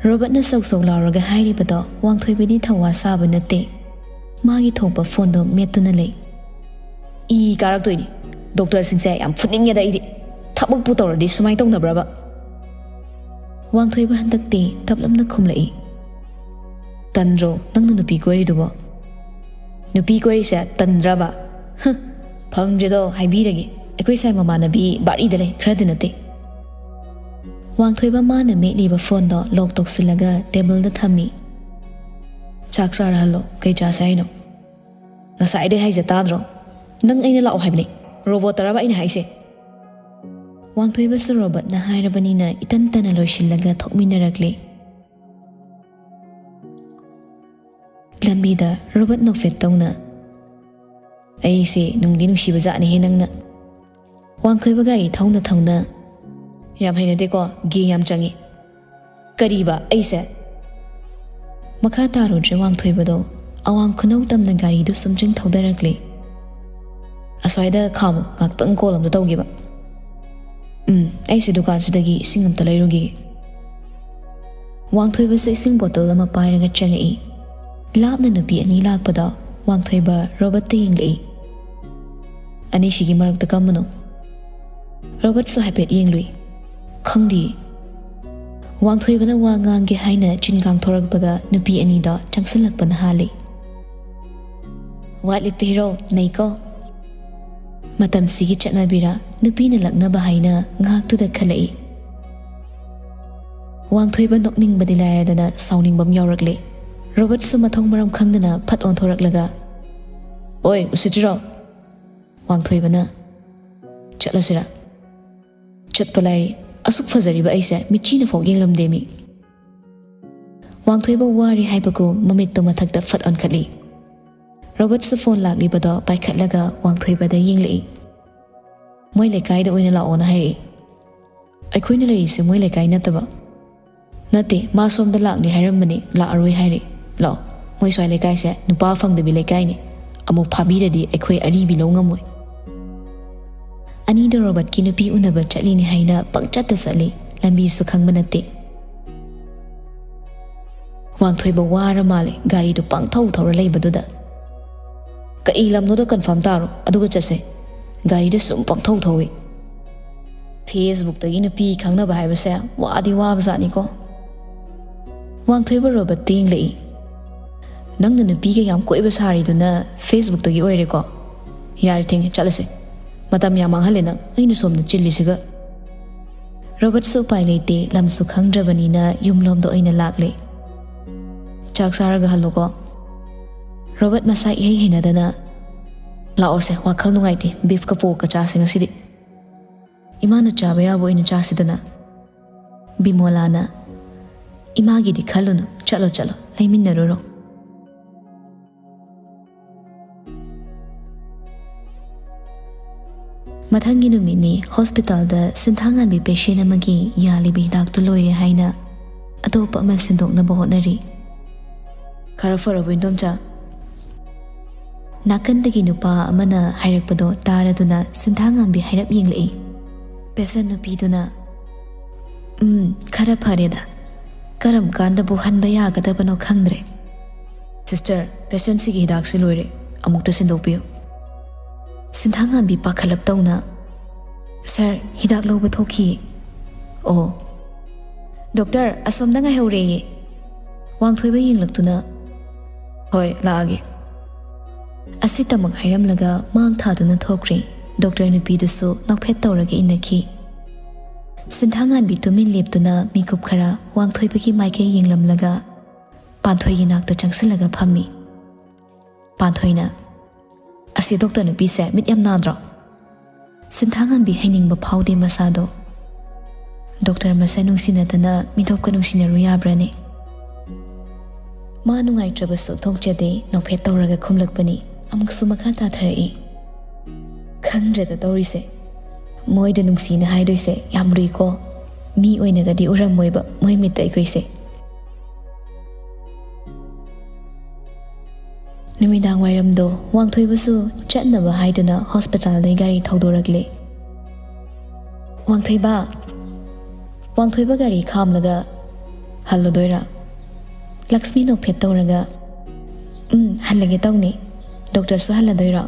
ꯔꯣꯕꯔꯠꯅ ꯁꯧ ꯁꯧ ꯂꯥꯎꯔꯒ ꯍꯥꯏꯔꯤꯕꯗꯣ ꯋꯥꯡꯊꯣꯏꯕꯤꯗꯤ ꯊꯧꯋꯥ ꯁꯥꯕ ꯅꯠꯇꯦ꯫ ꯃꯥꯒꯤ ꯊꯣꯛꯄ ꯐꯣꯟꯗꯣ ꯃꯦꯠꯇꯨꯅ ꯂꯩ꯫ "ꯏ ꯀꯥꯔꯛꯇꯣꯏꯅꯤ꯫ ꯗꯣꯛꯇꯔꯁꯤꯡꯁꯦ ꯌꯥꯝ ꯐꯨꯅꯤꯡꯉꯦꯗ ꯑꯩꯗꯤ꯫ ꯊꯕꯛꯄꯨ ꯇꯧꯔꯗꯤ ꯁꯨꯃꯥꯏꯅ ꯇꯧꯅꯕ꯭ꯔꯕ?" ꯋꯥꯡꯊꯣꯏꯕ ꯍꯟꯗꯛꯇꯤ ꯇꯞꯂꯞꯅ ꯈꯨꯝꯂꯛꯏ꯫ "ꯇꯟꯗ꯭ꯔꯣ ꯅꯪꯅ ꯅꯨꯄꯤ ꯀꯣꯏꯔꯤꯗꯨꯕꯣ?" ꯅꯨꯄꯤ ꯀꯣꯏꯔꯤꯁꯦ ꯇꯟꯗ꯭ꯔꯕ? ꯍ, ꯐꯪꯗ꯭ꯔꯦꯗꯣ, ꯍꯥꯏꯕꯤꯔꯒꯦ꯫ ꯑꯩꯈꯣꯏ ꯁꯥꯏ ꯃꯃꯥꯟꯅꯕꯤ ꯕꯥꯔꯤꯗ ꯂꯩ, ꯈꯔꯗꯤ ꯅꯠꯇꯦ꯫ ꯋꯥꯡꯊꯣꯏꯕ ꯃꯥꯅ ꯃꯦꯠꯂꯤꯕ ꯐꯣꯟꯗꯣ ꯂꯣꯛ ꯇꯧꯁꯤꯜꯂꯒ ꯇꯦꯕꯜꯗ ꯊꯝꯃꯤ꯫ "ꯆꯥꯛ ꯆꯥꯔꯍꯜꯂꯣ, ꯀꯩ ꯆꯥꯁꯦ ꯍꯥꯏꯅꯣ?" "ꯉꯁꯥꯏꯗꯩ ꯍꯥꯏꯁꯦ ꯇꯥꯗ꯭ꯔꯣ? ꯅꯪ ꯑꯩꯅ ꯂꯥꯛꯑꯣ ꯍꯥꯏꯕꯅꯦ, ꯔꯣꯕꯣꯠꯇꯔꯕ ꯑꯩꯅ ꯍꯥꯏꯁꯦ?" ꯋꯥꯡꯊꯣꯏꯕꯁꯨ ꯔꯣꯕꯣꯠꯅ ꯍꯥꯏꯔꯕꯅꯤꯅ ꯏꯇꯟ ꯇꯟꯅ ꯂꯣꯏꯁꯤꯜꯂꯒ ꯊꯣꯛꯃꯤꯟꯅꯔꯛꯂꯦ꯫ ꯂꯝꯕꯤꯗ ꯔꯣꯕꯣꯠ ꯅꯣꯛꯐꯦꯠ ꯇꯧꯅ, "ꯑꯩꯁꯦ ꯅꯨꯡꯗꯤ ꯅꯨꯡꯁꯤꯕ ꯖꯥꯠꯅꯤꯍꯦ ꯅꯪꯅ꯫" ꯋꯥꯡꯊꯣꯏꯕ ꯒꯥꯔꯤ ꯊꯧꯅ ꯊꯧꯅ, "ꯌꯥꯝ ꯍꯩꯅꯗꯦꯀꯣ, ꯒꯦ ꯌꯥꯝ ꯆꯪꯉꯤ꯫" "ꯀꯔꯤꯕ ꯑꯩꯁꯦ?" ꯃꯈꯥ ꯇꯥꯔꯨꯗ꯭ꯔꯦ ꯋꯥꯡꯊꯣꯏꯕꯗꯣ꯫ ꯑꯋꯥꯡ ꯈꯨꯅꯧ ꯇꯝꯅ ꯒꯥꯔꯤꯗꯨ ꯁꯨꯝ ꯆꯤꯡ ꯊꯧꯗꯔꯛꯂꯦ꯫ "ꯑꯁ꯭ꯋꯥꯏꯗ ꯈꯥꯝꯃꯣ, ꯉꯥꯛꯇꯪ ꯀꯣꯜ ꯑꯝꯇ ꯇꯧꯒꯦꯕ꯫" "ꯎꯝ, ꯑꯩꯁꯦ ꯗꯨꯀꯥꯟꯁꯤꯗꯒꯤ ꯏꯁꯤꯡ ꯑꯝꯇ ꯂꯩꯔꯨꯒꯤꯒꯦ꯫" ꯋꯥꯡꯊꯣꯏꯕꯁꯨ ꯏꯁꯤꯡ ꯕꯣꯇꯜ ꯑꯃ ꯄꯥꯏꯔꯒ ꯆꯪꯉꯛꯏ꯫ ꯂꯥꯞꯅ ꯅꯨꯄꯤ ꯑꯅꯤ ꯂꯥꯛꯄꯗꯣ ꯋꯥꯡꯊꯣꯏꯕ ꯔꯣꯕꯣꯠꯇ ꯌꯦꯡꯂꯛꯏ꯫ "ꯑꯅꯤꯁꯤꯒꯤ ꯃꯔꯛꯇ ꯀꯝꯕꯅꯣ?" ꯔꯣꯕꯣꯠꯁꯨ ꯍꯥꯏꯐꯦꯠ ꯌꯦꯡꯂꯨꯏ꯫ "ꯈꯪꯗꯤꯌꯦ꯫" ꯋꯥꯡꯊꯣꯏꯕꯅ ꯋꯥ ꯉꯥꯡꯒꯦ ꯍꯥꯏꯅ ꯆꯤꯟ ꯀꯥꯡꯊꯣꯔꯛꯄꯗ ꯅꯨꯄꯤ ꯑꯅꯤꯗꯣ ꯆꯪꯁꯤꯜꯂꯛꯄꯅ ꯍꯥꯜꯂꯤ꯫ "ꯋꯥꯠꯂꯤꯠꯄ ꯍꯤꯔꯣ, ꯅꯩꯀꯣ꯫" ꯃꯇꯝꯁꯤꯒꯤ ꯆꯠꯅꯕꯤꯔ ꯅꯨꯄꯤꯅ ꯂꯛꯅꯕ ꯍꯥꯏꯅ ꯉꯥꯏꯍꯥꯛꯇꯨꯗ ꯈꯜꯂꯛꯏ꯫ ꯋꯥꯡꯊꯣꯏꯕ ꯅꯣꯛꯅꯤꯡꯕꯗꯤ ꯂꯥꯏꯔꯗꯅ ꯁꯥꯎꯅꯤꯡꯕ ꯑꯃ ꯌꯥꯎꯔꯛꯂꯦ꯫ ꯔꯣꯕꯣꯠꯁꯨ ꯃꯊꯣꯡ ꯃꯔꯝ ꯈꯪꯗꯅ ꯐꯠ ꯑꯣꯟꯊꯣꯔꯛꯂꯒ, "ꯑꯣꯏ, ꯎꯁꯤꯠꯇ꯭ꯔꯤꯔꯣ?" ꯋꯥꯡꯊꯣꯏꯕꯅ, "ꯆꯠꯂꯁꯤꯔꯥ?" "ꯆꯠꯄ ꯂꯥꯏꯔꯤ, ꯑꯁꯨꯛ ꯐꯖꯔꯤꯕ ꯑꯩꯁꯦ ꯃꯤꯠꯆꯤꯅ ꯐꯥꯎ ꯌꯦꯡꯂꯝꯗꯦ ꯃꯤ꯫" ꯋꯥꯡꯊꯣꯏꯕ ꯋꯥꯔꯦ ꯍꯥꯏꯕꯒꯨꯝ ꯃꯃꯤꯠꯇꯨ ꯃꯊꯛꯇ ꯐꯠ ꯑꯣꯟꯈꯠꯂꯤ꯫ ꯔꯣꯕꯣꯠꯁꯨ ꯐꯣꯟ ꯂꯥꯛꯂꯤꯕꯗꯣ ꯄꯥꯏꯈꯠꯂꯒ ꯋꯥꯡꯊꯣꯏꯕꯗ ꯌꯦꯡꯂꯛꯏ꯫ "ꯃꯣꯏ ꯂꯩꯀꯥꯏꯗ ꯑꯣꯏꯅ ꯂꯥꯛꯑꯣꯅ ꯍꯥꯏꯔꯛꯏ꯫" "ꯑꯩꯈꯣꯏꯅ ꯂꯩꯔꯤꯁꯦ ꯃꯣꯏ ꯂꯩꯀꯥꯏ ꯅꯠꯇꯕ?" "ꯅꯠꯇꯦ, ꯃꯥ ꯁꯣꯝꯗ ꯂꯥꯛꯅꯤ ꯍꯥꯏꯔꯝꯕꯅꯤ, ꯂꯥꯛꯑꯔꯣꯏ ꯍꯥꯏꯔꯦ꯫ ꯂꯥꯛꯑꯣ, ꯃꯣꯏ ꯁ꯭ꯋꯥꯏ ꯂꯩꯀꯥꯏꯁꯦ ꯅꯨꯄꯥ ꯐꯪꯗꯕꯤ ꯂꯩꯀꯥꯏꯅꯤ꯫ ꯑꯃꯨꯛ ꯐꯥꯕꯤꯔꯗꯤ ꯑꯩꯈꯣꯏ ꯑꯔꯤꯕꯤ ꯂꯧ ꯉꯝꯃꯣꯏ꯫" ꯑꯅꯤꯗꯣ ꯔꯣꯕꯣꯠꯀꯤ ꯅꯨꯄꯤ ꯎꯅꯕ ꯆꯠꯂꯤꯅꯤ ꯍꯥꯏꯅ ꯄꯪꯆꯠꯇ ꯆꯠꯂꯤ, ꯂꯝꯕꯤꯁꯨ ꯈꯪꯕ ꯅꯠꯇꯦ꯫ ꯋꯥꯡꯊꯣꯏꯕ ꯋꯥꯔ ꯃꯥꯜꯂꯦ ꯒꯥꯔꯤꯗꯨ ꯄꯪꯊꯧ ꯊꯧꯔ ꯂꯩꯕꯗꯨꯗ꯫ "ꯀꯩ ꯂꯝꯅꯣꯗꯣ ꯀꯟꯐꯥꯔꯝ ꯇꯥꯔꯣ, ꯑꯗꯨꯒ ꯆꯠꯁꯦ꯫ ꯒꯥꯔꯤꯗ ꯁꯨꯝ ꯄꯪꯊꯧ ꯊꯧꯏ꯫" ꯐꯦꯁꯕꯨꯛꯇꯒꯤ ꯅꯨꯄꯤ ꯈꯪꯅꯕ ꯍꯥꯏꯕꯁꯦ ꯋꯥꯗꯤ ꯋꯥꯕꯖꯥꯠꯅꯤꯀꯣ꯫ ꯋꯥꯡꯊꯣꯏꯕ ꯔꯣꯕꯣꯠꯇ ꯌꯦꯡꯂꯛꯏ꯫ "ꯅꯪꯅ ꯅꯨꯄꯤꯒ ꯌꯥꯝ ꯀꯣꯏꯕ ꯁꯥꯔꯤꯗꯨꯅ Facebookꯇꯒꯤ ꯑꯣꯏꯔꯦꯀꯣ? ꯌꯥꯔꯦ, ꯊꯦꯡꯉꯦ, ꯆꯠꯂꯁꯦ꯫ ꯃꯇꯝ ꯌꯥꯝ ꯃꯥꯡꯍꯜꯂꯦ ꯅꯪ, ꯑꯩꯅ ꯁꯣꯝꯗ ꯆꯤꯜꯂꯤꯁꯤꯒ꯫" ꯔꯣꯕꯔꯠꯁꯨ ꯎꯄꯥꯏ ꯂꯩꯇꯦ, ꯂꯝꯁꯨ ꯈꯪꯗ꯭ꯔꯕꯅꯤꯅ ꯌꯨꯝꯂꯣꯝꯗ ꯑꯣꯏꯅ ꯂꯥꯛꯂꯦ꯫ "ꯆꯥꯛ ꯆꯥꯔꯒ ꯍꯜꯂꯣꯀꯣ꯫" ꯔꯣꯕꯔꯠ ꯃꯁꯥ ꯏꯍꯩ ꯍꯩꯅꯗꯅ, "ꯂꯥꯛꯑꯣꯁꯦ, ꯋꯥꯈꯜ ꯅꯨꯡꯉꯥꯏꯇꯦ, ꯕꯤꯐꯀ ꯄꯣꯔꯛꯀ ꯆꯥꯁꯦ ꯉꯁꯤꯗꯤ꯫ ꯏꯃꯥꯅ ꯆꯥꯕ ꯌꯥꯕ ꯑꯣꯏꯅ ꯆꯥꯁꯤꯗꯅ꯫" ꯕꯤꯃꯣꯂꯥꯅ, "ꯏꯃꯥꯒꯤꯗꯤ ꯈꯜꯂꯨꯅꯨ, ꯆꯠꯂꯣ ꯆꯠꯂꯣ, ꯂꯩꯃꯤꯟꯅꯔꯨꯔꯣ꯫" ꯃꯊꯪꯒꯤ ꯅꯨꯃꯤꯠꯅꯤ꯫ ꯍꯣꯁꯄꯤꯇꯥꯜꯗ ꯁꯤꯟꯊꯥꯉꯥꯟꯕꯤ ꯄꯦꯁꯦꯟ ꯑꯃꯒꯤ ꯌꯥꯜꯂꯤꯕ ꯍꯤꯗꯥꯛꯇꯨ ꯂꯣꯏꯔꯦ ꯍꯥꯏꯅ ꯑꯇꯣꯞꯄ ꯑꯃ ꯁꯤꯟꯗꯣꯛꯅꯕ ꯍꯣꯠꯅꯔꯤ꯫ "ꯈꯔ ꯐꯔꯕꯣ, ꯏꯟꯗꯣꯝꯆꯥ?" ꯅꯥꯀꯟꯗꯒꯤ ꯅꯨꯄꯥ ꯑꯃꯅ ꯍꯥꯏꯔꯛꯄꯗꯣ ꯇꯥꯔꯗꯨꯅ ꯁꯤꯟꯊꯥꯉꯥꯟꯕꯤ ꯍꯥꯏꯔꯞ ꯌꯦꯡꯂꯛꯏ꯫ ꯄꯦꯁꯦꯟ ꯅꯨꯄꯤꯗꯨꯅ, "ꯎꯝ, ꯈꯔ ꯐꯔꯦꯗ꯫ ꯀꯔꯝ ꯀꯥꯟꯗꯕꯨ ꯍꯟꯕ ꯌꯥꯒꯗꯕꯅꯣ ꯈꯪꯗ꯭ꯔꯦ꯫ ꯁꯤꯁꯇꯔ, ꯄꯦꯁꯦꯟꯁꯤꯒꯤ ꯍꯤꯗꯥꯛꯁꯤ ꯂꯣꯏꯔꯦ, ꯑꯃꯨꯛꯇ ꯁꯤꯟꯗꯣꯛꯄꯤꯌꯨ꯫" ꯁꯤꯟꯊꯥꯉꯥꯟꯕꯤ ꯄꯥꯈꯠꯂꯞ ꯇꯧꯅ, "ꯁꯥꯔ, ꯍꯤꯗꯥꯛ ꯂꯧꯕ ꯊꯣꯛꯈꯤꯌꯦ꯫" "ꯑꯣ꯫" "ꯗꯣꯛꯇꯔ, ꯑꯁꯣꯝꯗ ꯉꯥꯏꯍꯧꯔꯦꯌꯦ꯫" ꯋꯥꯡꯊꯣꯏꯕ ꯌꯦꯡꯂꯛꯇꯨꯅ, "ꯍꯣꯏ, ꯂꯥꯛꯑꯒꯦ꯫" ꯑꯁꯤꯇꯃꯛ ꯍꯥꯏꯔꯝꯂꯒ ꯃꯥꯡ ꯊꯥꯗꯨꯅ ꯊꯣꯛꯈ꯭ꯔꯦ꯫ ꯗꯣꯛꯇꯔ ꯅꯨꯄꯤꯗꯨꯁꯨ ꯅꯣꯛꯐꯦꯠ ꯇꯧꯔꯒ ꯏꯟꯅꯈꯤ꯫ ꯁꯤꯟꯊꯥꯉꯥꯟꯕꯤ ꯇꯨꯃꯤꯟ ꯂꯦꯞꯇꯨꯅ ꯃꯤꯀꯨꯞ ꯈꯔ ꯋꯥꯡꯊꯣꯏꯕꯒꯤ ꯃꯥꯏꯀꯩ ꯌꯦꯡꯂꯝꯂꯒ ꯄꯥꯟꯊꯣꯏꯒꯤ ꯅꯥꯛꯇ ꯆꯪꯁꯤꯜꯂꯒ ꯐꯝꯃꯤ꯫ ꯄꯥꯟꯊꯣꯏꯅ, "ꯑꯁꯤ ꯗꯣꯛꯇꯔ ꯅꯨꯄꯤꯁꯦ ꯃꯤꯠ ꯌꯥꯝ ꯅꯥꯗ꯭ꯔꯣ?" ꯁꯤꯟꯊꯥꯉꯥꯟꯕꯤ ꯍꯩꯅꯤꯡꯕ ꯐꯥꯎꯗꯦ ꯃꯁꯥꯗꯣ꯫ ꯗꯣꯛꯇꯔ ꯃꯁꯦꯟ ꯅꯨꯡꯁꯤꯅꯗꯅ ꯃꯤꯇꯣꯞꯀ ꯅꯨꯡꯁꯤꯅꯔꯨ ꯌꯥꯕ꯭ꯔꯥꯅꯦ? ꯃꯥ ꯅꯨꯡꯉꯥꯏꯇ꯭ꯔꯕꯁꯨ ꯊꯣꯛꯆꯗꯦ, ꯅꯣꯛꯐꯦꯠ ꯇꯧꯔꯒ ꯈꯨꯝꯂꯛꯄꯅꯤ꯫ ꯑꯃꯨꯛꯁꯨ ꯃꯈꯥ ꯇꯥꯊꯔꯛꯏ꯫ "ꯈꯪꯗ꯭ꯔꯦꯗ ꯇꯧꯔꯤꯁꯦ꯫ ꯃꯣꯏꯗ ꯅꯨꯡꯁꯤꯅ ꯍꯥꯏꯗꯣꯏꯁꯦ ꯌꯥꯝ ꯂꯨꯏꯀꯣ꯫ ꯃꯤ ꯑꯣꯏꯅꯒꯗꯤ ꯎꯔꯝꯃꯣꯏꯕ ꯃꯣꯏ ꯃꯤꯠꯇ ꯑꯩꯈꯣꯏꯁꯦ꯫" ꯅꯨꯃꯤꯗꯥꯡ ꯋꯥꯏꯔꯝꯗꯣ ꯋꯥꯡꯊꯣꯏꯕꯁꯨ ꯆꯠꯅꯕ ꯍꯥꯏꯗꯨꯅ ꯍꯣꯁꯄꯤꯇꯥꯜꯗꯩ ꯒꯥꯔꯤ ꯊꯧꯗꯣꯔꯛꯂꯦ꯫ "ꯋꯥꯡꯊꯣꯏꯕ!" ꯋꯥꯡꯊꯣꯏꯕ ꯒꯥꯔꯤ ꯈꯥꯝꯂꯒ, "ꯍꯜꯂꯗꯣꯏꯔꯥ?" ꯂꯛꯁꯃꯤ ꯅꯣꯛꯐꯦꯠ ꯇꯧꯔꯒ, "ꯎꯝ, ꯍꯜꯂꯒꯦ ꯇꯧꯅꯤ꯫ ꯗꯣꯛꯇꯔꯁꯨ ꯍꯜꯂꯗꯣꯏꯔꯣ?"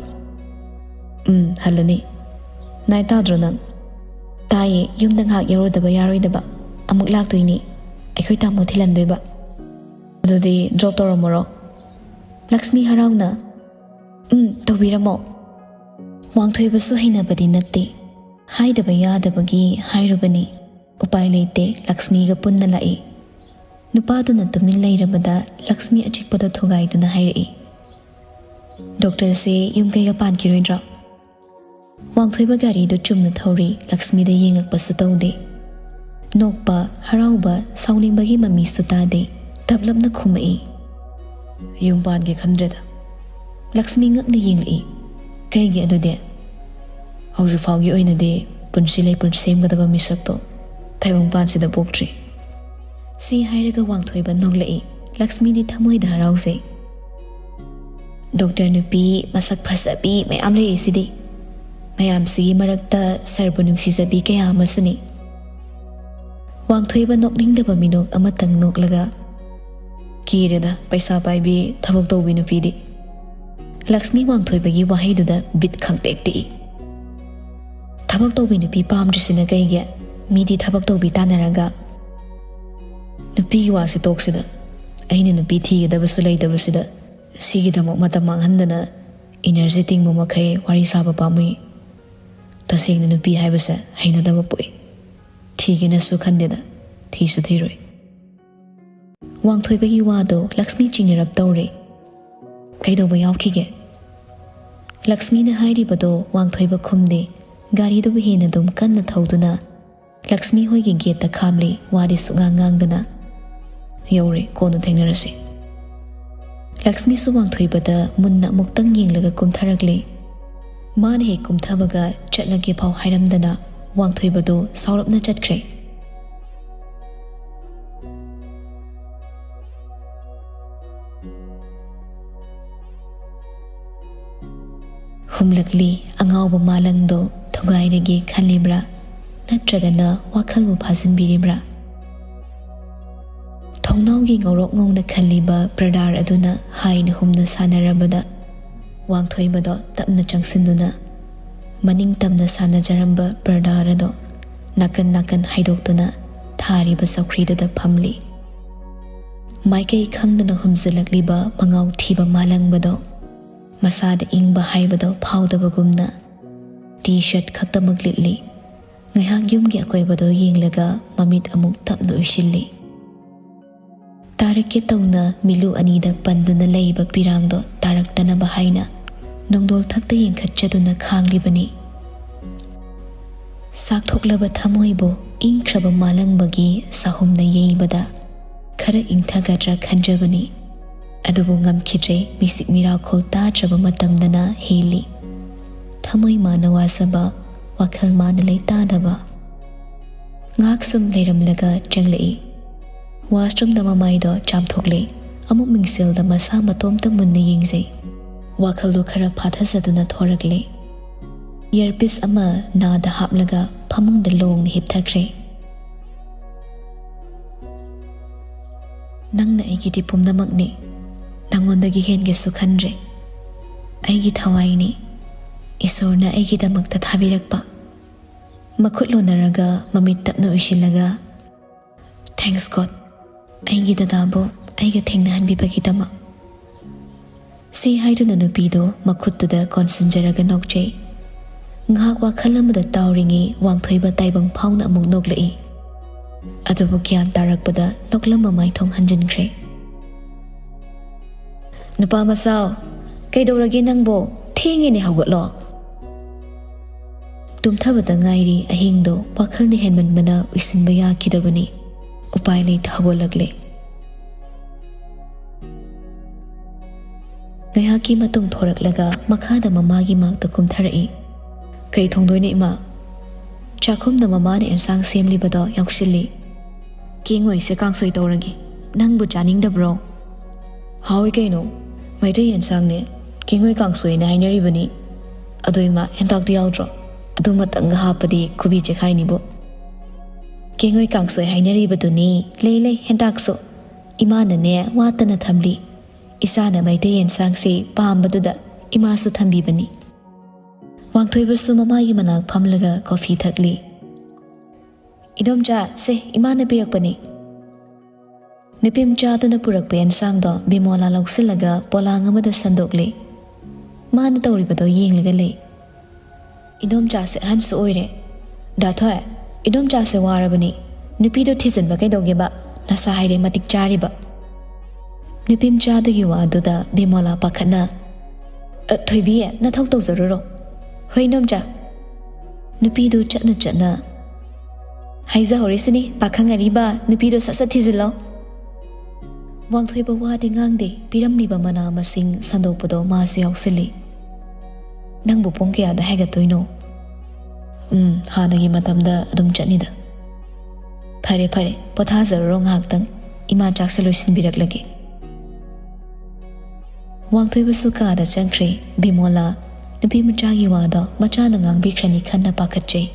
"ꯎꯝ, ꯍꯜꯂꯅꯤ꯫ ꯅꯥꯏꯠ ꯇꯥꯗ꯭ꯔꯣ ꯅꯪ?" "ꯇꯥꯏꯌꯦ, ꯌꯨꯝꯗ ꯉꯥꯏꯍꯥꯛ ꯌꯧꯔꯨꯗꯕ ꯌꯥꯔꯣꯏꯗꯕ꯫ ꯑꯃꯨꯛ ꯂꯥꯛꯇꯣꯏꯅꯤ꯫ ꯑꯩꯈꯣꯏ ꯇꯥꯃꯣ ꯊꯤꯜꯍꯟꯗꯣꯏꯕ꯫" "ꯑꯗꯨꯗꯤ ꯗ꯭ꯔꯣꯞ ꯇꯧꯔꯝꯃꯔꯣ?" ꯂꯛꯁꯃꯤ ꯍꯔꯥꯎꯅ, "ꯎꯝ, ꯇꯧꯕꯤꯔꯝꯃꯣ꯫" ꯋꯥꯡꯊꯣꯏꯕꯁꯨ ꯍꯩꯅꯕꯗꯤ ꯅꯠꯇꯦ, ꯍꯥꯏꯗꯕ ꯌꯥꯗꯕꯒꯤ ꯍꯥꯏꯔꯨꯕꯅꯤ꯫ ꯎꯄꯥꯏ ꯂꯩꯇꯦ, ꯂꯛꯁꯃꯤꯒ ꯄꯨꯟꯅ ꯂꯥꯛꯏ꯫ ꯅꯨꯄꯥꯗꯨꯅ ꯇꯨꯃꯤꯟ ꯂꯩꯔꯕꯗ ꯂꯛꯁꯃꯤ ꯑꯆꯤꯛꯄꯗꯣ ꯊꯨꯒꯥꯏꯗꯨꯅ ꯍꯥꯏꯔꯛꯏ, "ꯗꯣꯛꯇꯔꯁꯦ ꯌꯨꯝ ꯀꯩꯒ ꯄꯥꯟꯈꯤꯔꯣꯏꯗ꯭ꯔꯣ?" ꯋꯥꯡꯊꯣꯏꯕ ꯒꯥꯔꯤꯗꯨ ꯆꯨꯝꯅ ꯊꯧꯔꯤ, ꯂꯛꯁꯃꯤꯗ ꯌꯦꯡꯉꯛꯄꯁꯨ ꯇꯧꯗꯦ꯫ ꯅꯣꯛꯄ, ꯍꯔꯥꯎꯕ, ꯁꯥꯎꯅꯤꯡꯕꯒꯤ ꯃꯃꯤꯁꯨ ꯇꯥꯗꯦ꯫ ꯇꯞꯂꯞꯅ ꯈꯨꯝꯃꯛꯏ, "ꯌꯨꯝ ꯄꯥꯟꯒꯦ ꯈꯟꯗ꯭ꯔꯦꯗ꯫" ꯂꯛꯁꯃꯤ ꯉꯛꯅ ꯌꯦꯡꯂꯛꯏ꯫ "ꯀꯩꯒꯤ ꯑꯗꯨꯗꯤ?" "ꯍꯧꯖꯤꯛ ꯐꯥꯎꯒꯤ ꯑꯣꯏꯅꯗꯤ ꯄꯨꯟꯁꯤ ꯂꯩꯄꯨꯟ ꯁꯦꯝꯒꯗꯕ ꯃꯤꯁꯛꯇꯣ ꯇꯥꯏꯕꯪꯄꯥꯟꯁꯤꯗ ꯄꯣꯛꯇ꯭ꯔꯤ꯫" ꯁꯤ ꯍꯥꯏꯔꯒ ꯋꯥꯡꯊꯣꯏꯕ ꯅꯣꯛꯂꯛꯏ꯫ ꯂꯛꯁꯃꯤꯗꯤ ꯊꯃꯣꯏꯗ ꯍꯔꯥꯎꯖꯩ꯫ "ꯗꯣꯛꯇꯔ ꯅꯨꯄꯤ ꯃꯁꯛ ꯐꯖꯕꯤ ꯃꯌꯥꯝ ꯂꯩꯔꯤꯁꯤꯗꯤ꯫ ꯃꯌꯥꯝꯁꯤꯒꯤ ꯃꯔꯛꯇ ꯁꯔꯕꯨ ꯅꯨꯡꯁꯤꯖꯕꯤ ꯀꯌꯥ ꯑꯃꯁꯨꯅꯤ꯫" ꯋꯥꯡꯊꯣꯏꯕ ꯅꯣꯛꯅꯤꯡꯗꯕ ꯃꯤꯅꯣꯛ ꯑꯃꯇꯪ ꯅꯣꯛꯂꯒ, "ꯀꯤꯔꯦꯗ, ꯄꯩꯁꯥ ꯄꯥꯏꯕꯤ, ꯊꯕꯛ ꯇꯧꯕꯤ ꯅꯨꯄꯤꯗꯤ꯫" ꯂꯛꯁꯃꯤ ꯋꯥꯡꯊꯣꯏꯕꯒꯤ ꯋꯥꯍꯩꯗꯨꯗ ꯕꯤꯠ ꯈꯪꯇꯦꯛ ꯇꯦꯛꯏ꯫ "ꯊꯕꯛ ꯇꯧꯕꯤ ꯅꯨꯄꯤ ꯄꯥꯝꯗ꯭ꯔꯤꯁꯤꯅ ꯀꯩꯒꯤ? ꯃꯤꯗꯤ ꯊꯕꯛ ꯇꯧꯕꯤ ꯇꯥꯟꯅꯔꯒ꯫" "ꯅꯨꯄꯤꯒꯤ ꯋꯥꯁꯤ ꯇꯣꯛꯁꯤꯗ꯫ ꯑꯩꯅ ꯅꯨꯄꯤ ꯊꯤꯒꯗꯕꯁꯨ ꯂꯩꯇꯕꯁꯤꯗ ꯁꯤꯒꯤꯗꯃꯛ ꯃꯇꯝ ꯃꯥꯡꯍꯟꯗꯅ ꯏꯅꯔꯖꯤ ꯇꯤꯡꯕ ꯃꯈꯩ ꯋꯥꯔꯤ ꯁꯥꯕ ꯄꯥꯝꯃꯨꯏ꯫ ꯇꯁꯦꯡꯅ ꯅꯨꯄꯤ ꯍꯥꯏꯕꯁꯦ ꯍꯩꯅꯗꯕ ꯄꯣꯛꯏ꯫ ꯊꯤꯒꯦꯅꯁꯨ ꯈꯟꯗꯦꯗ, ꯊꯤꯁꯨ ꯊꯤꯔꯣꯏ꯫" ꯋꯥꯡꯊꯣꯏꯕꯒꯤ ꯋꯥꯗꯣ ꯂꯛꯁꯃꯤ ꯆꯤꯡꯅꯔꯞ ꯇꯧꯔꯦ꯫ "ꯀꯩꯗꯧꯕ ꯌꯥꯎꯈꯤꯒꯦ?" ꯂꯛꯁꯃꯤꯅ ꯍꯥꯏꯔꯤꯕꯗꯣ ꯋꯥꯡꯊꯣꯏꯕ ꯈꯨꯝꯗꯦ꯫ ꯒꯥꯔꯤꯗꯨꯕꯨ ꯍꯦꯟꯅ ꯑꯗꯨꯝ ꯀꯟꯅ ꯊꯧꯗꯨꯅ ꯂꯛꯁꯃꯤ ꯍꯣꯏꯒꯤ ꯒꯦꯠꯇ ꯈꯥꯝꯂꯤ꯫ ꯋꯥꯗꯤ ꯁꯨꯛꯉꯥꯡ ꯉꯥꯡꯗꯅ, "ꯌꯧꯔꯦ, ꯀꯣꯟꯅ ꯊꯦꯡꯅꯔꯁꯤ꯫" ꯂꯛꯁꯃꯤꯁꯨ ꯋꯥꯡꯊꯣꯏꯕꯗ ꯃꯨꯟꯅ ꯑꯃꯨꯛꯇꯪ ꯌꯦꯡꯂꯒ ꯀꯨꯝꯊꯔꯛꯂꯦ꯫ ꯃꯥꯅ ꯍꯦꯛ ꯀꯨꯝꯊꯕꯒ ꯆꯠꯂꯒꯦ ꯐꯥꯎ ꯍꯥꯏꯔꯝꯗꯅ ꯋꯥꯡꯊꯣꯏꯕꯗꯨ ꯁꯥꯎꯔꯞꯅ ꯆꯠꯈ꯭ꯔꯦ꯫ ꯍꯨꯝꯂꯛꯂꯤ꯫ ꯑꯉꯥꯎꯕ ꯃꯥꯂꯪꯗꯣ ꯊꯨꯒꯥꯏꯔꯒꯦ ꯈꯜꯂꯤꯕ꯭ꯔꯥ? ꯅꯠꯇ꯭ꯔꯒꯅ ꯋꯥꯈꯜꯕꯨ ꯐꯥꯖꯤꯟꯕꯤꯔꯤꯕ꯭ꯔꯥ? ꯊꯣꯡꯅꯥꯎꯒꯤ ꯉꯧꯔꯣꯛ ꯉꯧꯅ ꯈꯜꯂꯤꯕ ꯄ꯭ꯔꯗꯥꯔ ꯑꯗꯨꯅ ꯍꯥꯏꯅ ꯍꯨꯝꯅ ꯁꯥꯟꯅꯔꯕꯗ, ꯋꯥꯡꯊꯣꯏꯕꯗꯣ ꯇꯞꯅ ꯆꯪꯁꯤꯟꯗꯨꯅ ꯃꯅꯤꯡ ꯇꯝꯅ ꯁꯥꯟꯅꯖꯔꯝꯕ ꯄ꯭ꯔꯗꯥꯔ ꯑꯗꯣ ꯅꯥꯀꯟ ꯅꯥꯀꯟ ꯍꯥꯏꯗꯣꯛꯇꯨꯅ ꯊꯥꯔꯤꯕ ꯆꯧꯀ꯭ꯔꯤꯗꯨꯗ ꯐꯝꯂꯤ꯫ ꯃꯥꯏꯀꯩ ꯈꯪꯗꯅ ꯍꯨꯝꯖꯤꯜꯂꯛꯂꯤꯕ ꯃꯉꯥꯎ ꯊꯤꯕ ꯃꯥꯂꯪꯕꯗꯣ ꯃꯁꯥꯗ ꯏꯪꯕ ꯍꯥꯏꯕꯗꯣ ꯐꯥꯎꯗꯕꯒꯨꯝꯅ ꯇꯤ ꯁꯔꯠ ꯈꯛꯇꯃꯛ ꯂꯤꯠꯂꯤ꯫ ꯉꯥꯏꯍꯥꯛ ꯌꯨꯝꯒꯤ ꯑꯀꯣꯏꯕꯗꯣ ꯌꯦꯡꯂꯒ ꯃꯃꯤꯠ ꯑꯃꯨꯛ ꯇꯞꯅ ꯎꯏꯁꯤꯜꯂꯤ꯫ ꯇꯥꯔꯛꯀꯦ ꯇꯧꯅ ꯃꯤꯠꯂꯨ ꯑꯅꯤꯗ ꯄꯟꯗꯨꯅ ꯂꯩꯕ ꯄꯤꯔꯥꯡꯗꯣ ꯇꯥꯔꯛꯇꯅꯕ ꯍꯥꯏꯅ ꯅꯣꯡꯗꯣꯜ ꯊꯛꯇ ꯌꯦꯡꯈꯠꯆꯗꯨꯅ ꯈꯥꯡꯂꯤꯕꯅꯤ꯫ ꯁꯥꯛꯊꯣꯛꯂꯕ ꯊꯃꯣꯏꯕꯨ ꯏꯪꯈ꯭ꯔꯕ ꯃꯥꯂꯪꯕꯒꯤ ꯁꯥꯍꯨꯝꯅ ꯌꯩꯕꯗ ꯈꯔ ꯏꯪꯊꯒꯗ꯭ꯔꯥ ꯈꯟꯖꯕꯅꯤ꯫ ꯑꯗꯨꯕꯨ ꯉꯝꯈꯤꯗ꯭ꯔꯦ, ꯃꯤꯁꯤꯛ ꯃꯤꯔꯥꯈꯣꯜ ꯇꯥꯗ꯭ꯔꯕ ꯃꯇꯝꯗꯅ ꯍꯦꯜꯂꯤ꯫ ꯊꯃꯣꯏ ꯃꯥꯅ ꯋꯥꯖꯕ, ꯋꯥꯈꯜ ꯃꯥꯅ ꯂꯩꯇꯥꯗꯕ꯫ ꯉꯥꯏꯍꯥꯛ ꯁꯨꯝ ꯂꯩꯔꯝꯂꯒ ꯆꯪꯂꯛꯏ꯫ ꯋꯥꯁꯔꯨꯝꯗ ꯃꯃꯥꯏꯗꯣ ꯆꯥꯝꯊꯣꯛꯂꯦ꯫ ꯑꯃꯨꯛ ꯃꯤꯡꯁꯦꯜꯗ ꯃꯁꯥ ꯃꯇꯣꯝꯇ ꯃꯨꯟꯅ ꯌꯦꯡꯖꯩ꯫ ꯋꯥꯈꯜꯗꯣ ꯈꯔ ꯐꯥꯊꯖꯗꯨꯅ ꯊꯣꯔꯛꯂꯦ꯫ ꯏꯌꯔꯄꯤꯁ ꯑꯃ ꯅꯥꯗ ꯍꯥꯞꯂꯒ ꯐꯃꯨꯡꯗ ꯂꯣꯡꯅ ꯍꯤꯞꯊꯈ꯭ꯔꯦ꯫ "ꯅꯪꯅ ꯑꯩꯒꯤꯗꯤ ꯄꯨꯝꯅꯃꯛꯅꯤ꯫ ꯅꯪꯉꯣꯟꯗꯒꯤ ꯍꯦꯟꯒꯦꯁꯨ ꯈꯟꯗ꯭ꯔꯦ꯫ ꯑꯩꯒꯤ ꯊꯋꯥꯏꯅꯤ꯫ ꯏꯁꯣꯔꯅ ꯑꯩꯒꯤꯗꯃꯛꯇ ꯊꯥꯕꯤꯔꯛꯄ꯫" ꯃꯈꯨꯠ ꯂꯣꯟꯅꯔꯒ ꯃꯃꯤꯠ ꯇꯞꯅ ꯎꯏꯁꯤꯜꯂꯒ, "Thanks God, ꯑꯩꯒꯤ ꯗꯗꯥꯕꯨ ꯑꯩꯒ ꯊꯦꯡꯅꯍꯟꯕꯤꯕꯒꯤꯗꯃꯛ꯫" ꯁꯤ ꯍꯥꯏꯗꯨꯅ ꯅꯨꯄꯤꯗꯣ ꯃꯈꯨꯠꯇꯨꯗ ꯀꯣꯟꯁꯤꯟꯖꯔꯒ ꯅꯣꯛꯆꯩ꯫ ꯉꯥꯏꯍꯥꯛ ꯋꯥꯈꯜ ꯑꯃꯗ ꯇꯥꯎꯔꯤꯉꯩ ꯋꯥꯡꯊꯣꯏꯕ ꯇꯥꯏꯕꯪ ꯐꯥꯎꯅ ꯑꯃꯨꯛ ꯅꯣꯛꯂꯛꯏ꯫ ꯑꯗꯨꯕꯨ ꯒ꯭ꯌꯥꯟ ꯇꯥꯔꯛꯄꯗ ꯅꯣꯛꯂꯝꯕ ꯃꯥꯏꯊꯣꯡ ꯍꯟꯖꯤꯟꯈ꯭ꯔꯦ꯫ "ꯅꯨꯄꯥ ꯃꯆꯥ, ꯀꯩꯗꯧꯔꯒꯦ ꯅꯪꯕꯣ? ꯊꯦꯡꯉꯦꯅꯦ, ꯍꯧꯒꯠꯂꯣ꯫" ꯇꯨꯝꯊꯕꯗ ꯉꯥꯏꯔꯤ ꯑꯍꯤꯡꯗꯣ ꯋꯥꯈꯜꯅ ꯍꯦꯟꯃꯟꯕꯅ ꯎꯏꯁꯤꯟꯕ ꯌꯥꯈꯤꯗꯕꯅꯤ꯫ ꯎꯄꯥꯏ ꯂꯩꯇ ꯍꯧꯒꯠꯂꯛꯂꯦ꯫ ꯉꯥꯏꯍꯥꯛꯀꯤ ꯃꯇꯨꯡ ꯊꯣꯔꯛꯂꯒ ꯃꯈꯥꯗ ꯃꯃꯥꯒꯤ ꯃꯥꯛꯇ ꯀꯨꯝꯊꯔꯛꯏ꯫ "ꯀꯩ ꯊꯣꯡꯗꯣꯏꯅꯣ ꯏꯃꯥ?" ꯆꯥꯛꯈꯨꯝꯗ ꯃꯃꯥꯅ ꯑꯦꯟꯁꯥꯡ ꯁꯦꯝꯂꯤꯕꯗꯣ ꯌꯥꯎꯁꯤꯜꯂꯤ꯫ "ꯀꯦꯡꯉꯣꯏꯁꯦ ꯀꯥꯡꯁꯣꯏ ꯇꯧꯔꯒꯦ꯫ ꯅꯪꯕꯨ ꯆꯥꯅꯤꯡꯗꯕ꯭ꯔꯣ?" "ꯍꯥꯎꯏ ꯀꯩꯅꯣ, ꯃꯩꯇꯩ ꯌꯦꯟꯁꯥꯡꯅꯦ꯫ ꯀꯦꯡꯉꯣꯏ ꯀꯥꯡꯁꯣꯏꯅ ꯍꯥꯏꯅꯔꯤꯕꯅꯤ꯫ ꯑꯗꯣ ꯏꯃꯥ, ꯍꯦꯟꯇꯥꯛꯇꯤ ꯌꯥꯎꯗ꯭ꯔꯣ? ꯑꯗꯨꯃꯇꯪꯒ ꯍꯥꯞꯄꯗꯤ ꯈꯨꯕꯤ ꯆꯦꯈꯥꯏꯅꯤꯕꯨ꯫" "ꯀꯦꯡꯉꯣꯏ ꯀꯥꯡꯁꯣꯏ ꯍꯥꯏꯅꯔꯤꯕꯗꯨꯅꯤ꯫ ꯂꯩ, ꯂꯩ, ꯍꯦꯟꯇꯥꯛꯁꯨ꯫ ꯏꯃꯥꯅꯅꯦ ꯋꯥꯠꯇꯅ ꯊꯝꯂꯤ꯫ ꯏꯆꯥꯅ ꯃꯩꯇꯩ ꯌꯦꯟꯁꯥꯡꯁꯦ ꯄꯥꯝꯕꯗꯨꯗ ꯏꯃꯥꯁꯨ ꯊꯝꯕꯤꯕꯅꯤ꯫" ꯋꯥꯡꯊꯣꯏꯕꯁꯨ ꯃꯃꯥꯒꯤ ꯃꯅꯥꯛ ꯐꯝꯂꯒ ꯀꯣꯐꯤ ꯊꯛꯂꯤ꯫ "ꯏꯗꯣꯝꯆꯥ, ꯁꯦ, ꯏꯃꯥꯅ ꯄꯤꯔꯛꯄꯅꯤ꯫" ꯅꯨꯄꯤ ꯃꯆꯥꯗꯨꯅ ꯄꯨꯔꯛꯄ ꯑꯦꯟꯁꯥꯡꯗꯣ ꯕꯤꯃꯣꯂꯥ ꯂꯧꯁꯤꯜꯂꯒ ꯄꯣꯂꯥꯡ ꯑꯃꯗ ꯁꯟꯗꯣꯛꯂꯦ꯫ ꯃꯥꯅ ꯇꯧꯔꯤꯕꯗꯣ ꯌꯦꯡꯂꯒ ꯂꯩ꯫ "ꯏꯗꯣꯝꯆꯥꯁꯦ ꯑꯍꯟꯁꯨ ꯑꯣꯏꯔꯦ꯫ ꯗꯥ ꯊꯣꯏ, ꯏꯗꯣꯝꯆꯥꯁꯦ ꯋꯥꯔꯕꯅꯤ꯫ ꯅꯨꯄꯤꯗꯣ ꯊꯤꯖꯤꯟꯕ ꯀꯩꯗꯧꯒꯦꯕ? ꯅꯁꯥ ꯍꯥꯏꯔꯦ ꯃꯇꯤꯛ ꯆꯥꯔꯤꯕ꯫" ꯅꯨꯄꯤ ꯃꯆꯥꯗꯨꯒꯤ ꯋꯥꯗꯨꯗ ꯕꯤꯃꯣꯂꯥ ꯄꯥꯈꯠꯅ, "ꯑ, ꯊꯣꯏꯕꯤ, ꯅꯊꯧ ꯇꯧꯖꯔꯨꯔꯣ꯫" "ꯍꯣꯏ, ꯏꯗꯣꯝꯆꯥ꯫" ꯅꯨꯄꯤꯗꯨ ꯆꯠꯅ ꯆꯠꯅ, "ꯍꯥꯏꯖꯍꯧꯔꯤꯁꯤꯅꯤ, ꯄꯥꯈꯪ ꯑꯔꯤꯕ, ꯅꯨꯄꯤꯗꯣ ꯁꯠ ꯁꯠ ꯊꯤꯖꯤꯜꯂꯣ꯫" ꯋꯥꯡꯊꯣꯏꯕ ꯋꯥꯗꯤ ꯉꯥꯡꯗꯦ, ꯄꯤꯔꯝꯂꯤꯕ ꯃꯅꯥ ꯃꯁꯤꯡ ꯁꯟꯗꯣꯛꯄꯗꯣ ꯃꯥꯁꯨ ꯌꯥꯎꯁꯤꯜꯂꯤ꯫ "ꯅꯪꯕꯨ ꯄꯨꯡ ꯀꯌꯥꯗ ꯍꯥꯏꯒꯠꯇꯣꯏꯅꯣ?" "ꯎꯝ, ꯍꯥꯟꯅꯒꯤ ꯃꯇꯝꯗ ꯑꯗꯨꯝ ꯆꯠꯅꯤꯗ꯫" "ꯐꯔꯦ, ꯐꯔꯦ, ꯄꯣꯊꯥꯖꯔꯨꯔꯣ ꯉꯥꯏꯍꯥꯛꯇꯪ, ꯏꯃꯥ ꯆꯥꯛꯁꯦ ꯂꯣꯏꯁꯤꯟꯕꯤꯔꯛꯂꯒꯦ꯫" ꯋꯥꯡꯊꯣꯏꯕꯁꯨ ꯀꯥꯗ ꯆꯪꯈ꯭ꯔꯦ꯫ ꯕꯤꯃꯣꯂꯥ ꯅꯨꯄꯤ ꯃꯆꯥꯒꯤ ꯋꯥꯗꯣ ꯃꯆꯥꯅ ꯉꯥꯡꯕꯤꯈ꯭ꯔꯅꯤ ꯈꯟꯅ ꯄꯥꯈꯠꯆꯩ꯫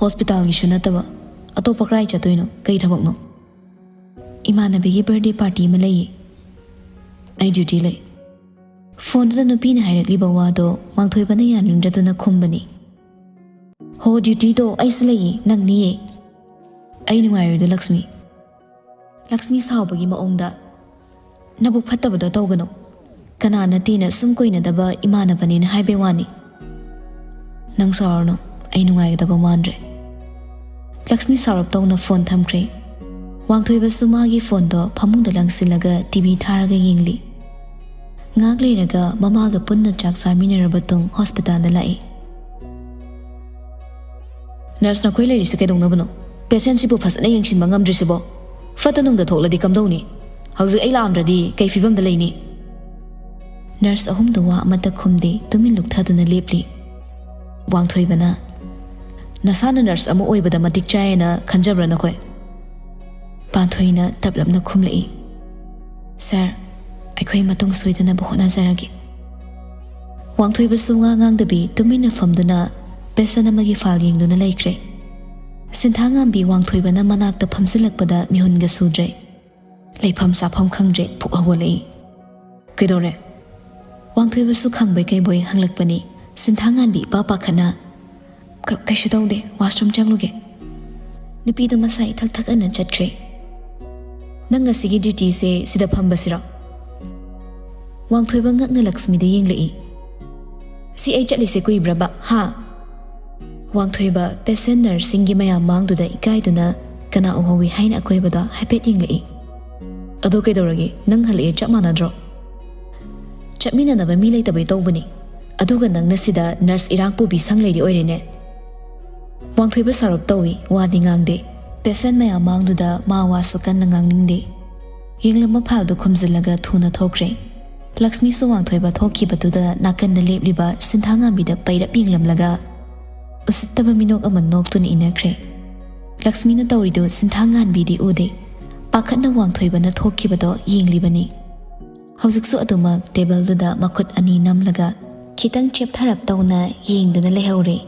"ꯍꯣꯁꯄꯤꯇꯥꯜꯒꯤꯁꯨ ꯅꯠꯇꯕ ꯑꯇꯣꯞꯄ ꯀꯔꯥꯏ ꯆꯠꯇꯣꯏꯅꯣ? ꯀꯩ ꯊꯕꯛꯅꯣ?" "ꯏꯃꯥꯟꯅꯕꯤꯒꯤ ꯕꯥꯔꯗꯦ ꯄꯥꯔꯇꯤ ꯑꯃ ꯂꯩꯌꯦ, ꯑꯩ ꯗ꯭ꯌꯨꯇꯤ ꯂꯩ꯫" ꯐꯣꯟꯗꯨꯗ ꯅꯨꯄꯤꯅ ꯍꯥꯏꯔꯛꯂꯤꯕ ꯋꯥꯗꯣ ꯋꯥꯡꯊꯣꯏꯕꯅ ꯌꯥꯅꯤꯡꯗꯗꯅ ꯈꯨꯝꯕꯅꯤ꯫ "ꯍꯣ, ꯗ꯭ꯌꯨꯇꯤꯗꯣ ꯑꯩꯁꯨ ꯂꯩꯌꯦ, ꯅꯪꯅꯤꯌꯦ꯫" "ꯑꯩ ꯅꯨꯡꯉꯥꯏꯔꯣꯏꯗ ꯂꯛꯁꯃꯤ꯫" ꯂꯛꯁꯃꯤ ꯁꯥꯎꯕꯒꯤ ꯃꯑꯣꯡꯗ, "ꯅꯕꯨꯛ ꯐꯠꯇꯕꯗꯣ ꯇꯧꯒꯅꯨ꯫ ꯀꯅꯥ ꯅꯠꯇꯦꯅ ꯁꯨꯝ ꯀꯣꯏꯅꯗꯕ ꯏꯃꯥꯟꯅꯕꯅꯦꯅ ꯍꯥꯏꯕꯩ ꯋꯥꯅꯤ꯫ ꯅꯪ ꯁꯥꯎꯔꯅꯨ, ꯑꯩ ꯅꯨꯡꯉꯥꯏꯒꯗꯕ ꯃꯥꯟꯗ꯭ꯔꯦ꯫" ꯂꯛꯁꯃꯤ ꯁꯥꯎꯔꯞ ꯇꯧꯅ ꯐꯣꯟ ꯊꯝꯈ꯭ꯔꯦ꯫ ꯋꯥꯡꯊꯣꯏꯕꯁꯨ ꯃꯥꯒꯤ ꯐꯣꯟꯗꯣ ꯐꯃꯨꯡꯗ ꯂꯪꯁꯤꯜꯂꯒ ꯇꯤ ꯚꯤ ꯊꯥꯔꯒ ꯌꯦꯡꯂꯤ꯫ ꯉꯥꯏꯍꯥꯛ ꯂꯩꯔꯒ ꯃꯃꯥꯒ ꯄꯨꯟꯅ ꯆꯥꯛ ꯆꯥꯃꯤꯟꯅꯔꯕ ꯇꯨꯡ ꯍꯣꯁꯄꯤꯇꯥꯜꯗ ꯂꯥꯛꯏ꯫ "ꯅꯔꯁ, ꯅꯈꯣꯏ ꯂꯩꯔꯤꯁꯦ ꯀꯩꯗꯧꯅꯕꯅꯣ? ꯄꯦꯁꯦꯟꯁꯤꯕꯨ ꯐꯖꯅ ꯌꯦꯡꯁꯤꯟꯕ ꯉꯝꯗ꯭ꯔꯤꯁꯤꯕꯣ? ꯐꯠꯇ ꯅꯨꯡꯗ ꯊꯣꯛꯂꯗꯤ ꯀꯝꯗꯧꯅꯤ? ꯍꯧꯖꯤꯛ ꯑꯩ ꯂꯥꯛꯑꯝꯗ꯭ꯔꯗꯤ ꯀꯩ ꯐꯤꯕꯝꯗ ꯂꯩꯅꯤ?" ꯅꯔꯁ ꯑꯍꯨꯝꯗꯨ ꯋꯥ ꯑꯃꯠꯇ ꯈꯨꯝꯗꯦ, ꯇꯨꯃꯤꯟ ꯂꯨꯞꯊꯗꯨꯅ ꯂꯦꯞꯂꯤ꯫ ꯋꯥꯡꯊꯣꯏꯕꯅ, "ꯅꯁꯥꯅ ꯅꯔꯁ ꯑꯃ ꯑꯣꯏꯕꯗ ꯃꯇꯤꯛ ꯆꯥꯏꯌꯦꯅ ꯈꯟꯖꯕ꯭ꯔꯥ ꯅꯈꯣꯏ?" ꯄꯥꯟꯊꯣꯏꯅ ꯇꯞꯂꯞꯅ ꯈꯨꯝꯂꯛꯏ, "ꯁꯥꯔ, ꯑꯩꯈꯣꯏ ꯃꯇꯨꯡ ꯁꯣꯏꯗꯅꯕ ꯍꯣꯠꯅꯖꯔꯒꯦ꯫" ꯋꯥꯡꯊꯣꯏꯕꯁꯨ ꯉꯥ ꯉꯥꯡꯗꯕꯤ ꯇꯨꯃꯤꯟꯅ ꯐꯝꯗꯨꯅ ꯄꯦꯁꯦꯟ ꯑꯃꯒꯤ ꯐꯥꯏꯜ ꯌꯦꯡꯗꯨꯅ ꯂꯩꯈ꯭ꯔꯦ꯫ ꯁꯤꯟꯊꯥꯉꯥꯟꯕꯤ ꯋꯥꯡꯊꯣꯏꯕꯅ ꯃꯅꯥꯛꯇ ꯐꯝꯖꯤꯜꯂꯛꯄꯗ ꯃꯤꯍꯨꯟꯒ ꯁꯨꯗ꯭ꯔꯦ꯫ ꯂꯩꯐꯝ ꯆꯥꯐꯝ ꯈꯪꯗ꯭ꯔꯦ, ꯐꯨꯛ ꯍꯧꯒꯠꯂꯛꯏ꯫ "ꯀꯩꯗꯧꯔꯦ?" ꯋꯥꯡꯊꯣꯏꯕꯁꯨ ꯈꯪꯕꯣꯏ ꯀꯩꯕꯣꯏ ꯍꯪꯂꯛꯄꯅꯤ꯫ ꯁꯤꯟꯊꯥꯉꯥꯟꯕꯤ ꯏꯄꯥ ꯄꯥꯈꯠꯅ, "ꯀ-, ꯀꯩꯁꯨ ꯇꯧꯗꯦ, ꯋꯥꯁꯔꯨꯝ ꯆꯪꯂꯨꯒꯦ꯫" ꯅꯨꯄꯤꯗꯨ ꯃꯁꯥ ꯏꯊꯛ ꯊꯛꯅ ꯆꯠꯈ꯭ꯔꯦ꯫ "ꯅꯪ ꯉꯁꯤꯒꯤ ꯗ꯭ꯌꯨꯇꯤꯁꯦ ꯁꯤꯗ ꯐꯝꯕꯁꯤꯔꯣ?" ꯋꯥꯡꯊꯣꯏꯕ ꯉꯛꯅ ꯂꯛꯁꯃꯤꯗ ꯌꯦꯡꯂꯛꯏ꯫ "ꯁꯤ ꯑꯩ ꯆꯠꯂꯤꯁꯦ ꯀꯨꯏꯕ꯭ꯔꯕ, ꯍꯥ?" ꯋꯥꯡꯊꯣꯏꯕ ꯄꯦꯁꯦꯟ ꯅꯔꯁꯁꯤꯡꯒꯤ ꯃꯌꯥꯝ ꯃꯥꯡꯗꯨꯗ ꯏꯀꯥꯏꯗꯨꯅ ꯀꯅꯥ ꯎꯍꯧꯏ ꯍꯥꯏꯅ ꯑꯀꯣꯏꯕꯗ ꯍꯥꯏꯐꯦꯠ ꯌꯦꯡꯂꯛꯏ꯫ "ꯑꯗꯣ ꯀꯩꯗꯧꯔꯒꯦ? ꯅꯪ ꯍꯜꯂꯛꯑꯦ ꯆꯞ ꯃꯥꯟꯅꯗ꯭ꯔꯣ?" "ꯆꯠꯃꯤꯟꯅꯅꯕ ꯃꯤ ꯂꯩꯇꯕꯩ ꯇꯧꯕꯅꯤ꯫ ꯑꯗꯨꯒ ꯅꯪꯅ ꯁꯤꯗ ꯅꯔꯁ ꯏꯔꯥꯡ ꯄꯨꯕꯤ ꯁꯪ ꯂꯩꯔꯤ ꯑꯣꯏꯔꯦꯅꯦ?" ꯋꯥꯡꯊꯣꯏꯕ ꯁꯥꯎꯔꯞ ꯇꯧꯏ, ꯋꯥꯗꯤ ꯉꯥꯡꯗꯦ꯫ ꯄꯦꯁꯦꯟ ꯃꯌꯥꯝ ꯃꯥꯡꯗꯨꯗ ꯃꯥ ꯋꯥꯁꯨ ꯀꯟꯅ ꯉꯥꯡꯅꯤꯡꯗꯦ꯫ ꯌꯦꯡꯂꯝꯕ ꯐꯥꯏꯜꯗꯨ ꯈꯨꯝꯖꯤꯜꯂꯒ ꯊꯨꯅ ꯊꯣꯛꯈ꯭ꯔꯦ꯫ ꯂꯛꯁꯃꯤꯁꯨ ꯋꯥꯡꯊꯣꯏꯕ ꯊꯣꯛꯈꯤꯕꯗꯨꯗ ꯅꯥꯀꯟꯗ ꯂꯦꯞꯂꯤꯕ ꯁꯤꯟꯊꯥꯉꯥꯟꯕꯤꯗ ꯄꯩꯔꯞ ꯌꯦꯡꯂꯝꯂꯒ ꯎꯁꯤꯠꯇꯕ ꯃꯤꯅꯣꯛ ꯑꯃ ꯅꯣꯛꯇꯨꯅ ꯏꯟꯅꯈ꯭ꯔꯦ꯫ ꯂꯛꯁꯃꯤꯅ ꯇꯧꯔꯤꯗꯨ ꯁꯤꯟꯊꯥꯉꯥꯟꯕꯤꯗꯤ ꯎꯗꯦ꯫ ꯄꯥꯈꯠꯅ ꯋꯥꯡꯊꯣꯏꯕꯅ ꯊꯣꯛꯈꯤꯕꯗꯣ ꯌꯦꯡꯂꯤꯕꯅꯤ꯫ ꯍꯧꯖꯤꯛꯁꯨ ꯑꯗꯨꯃꯛ ꯇꯦꯕꯜꯗꯨꯗ ꯃꯈꯨꯠ ꯑꯅꯤ ꯅꯝꯂꯒ ꯈꯤꯇꯪ ꯆꯦꯞꯊꯔꯞ ꯇꯧꯅ ꯌꯦꯡꯗꯨꯅ ꯂꯩꯍꯧꯔꯦ꯫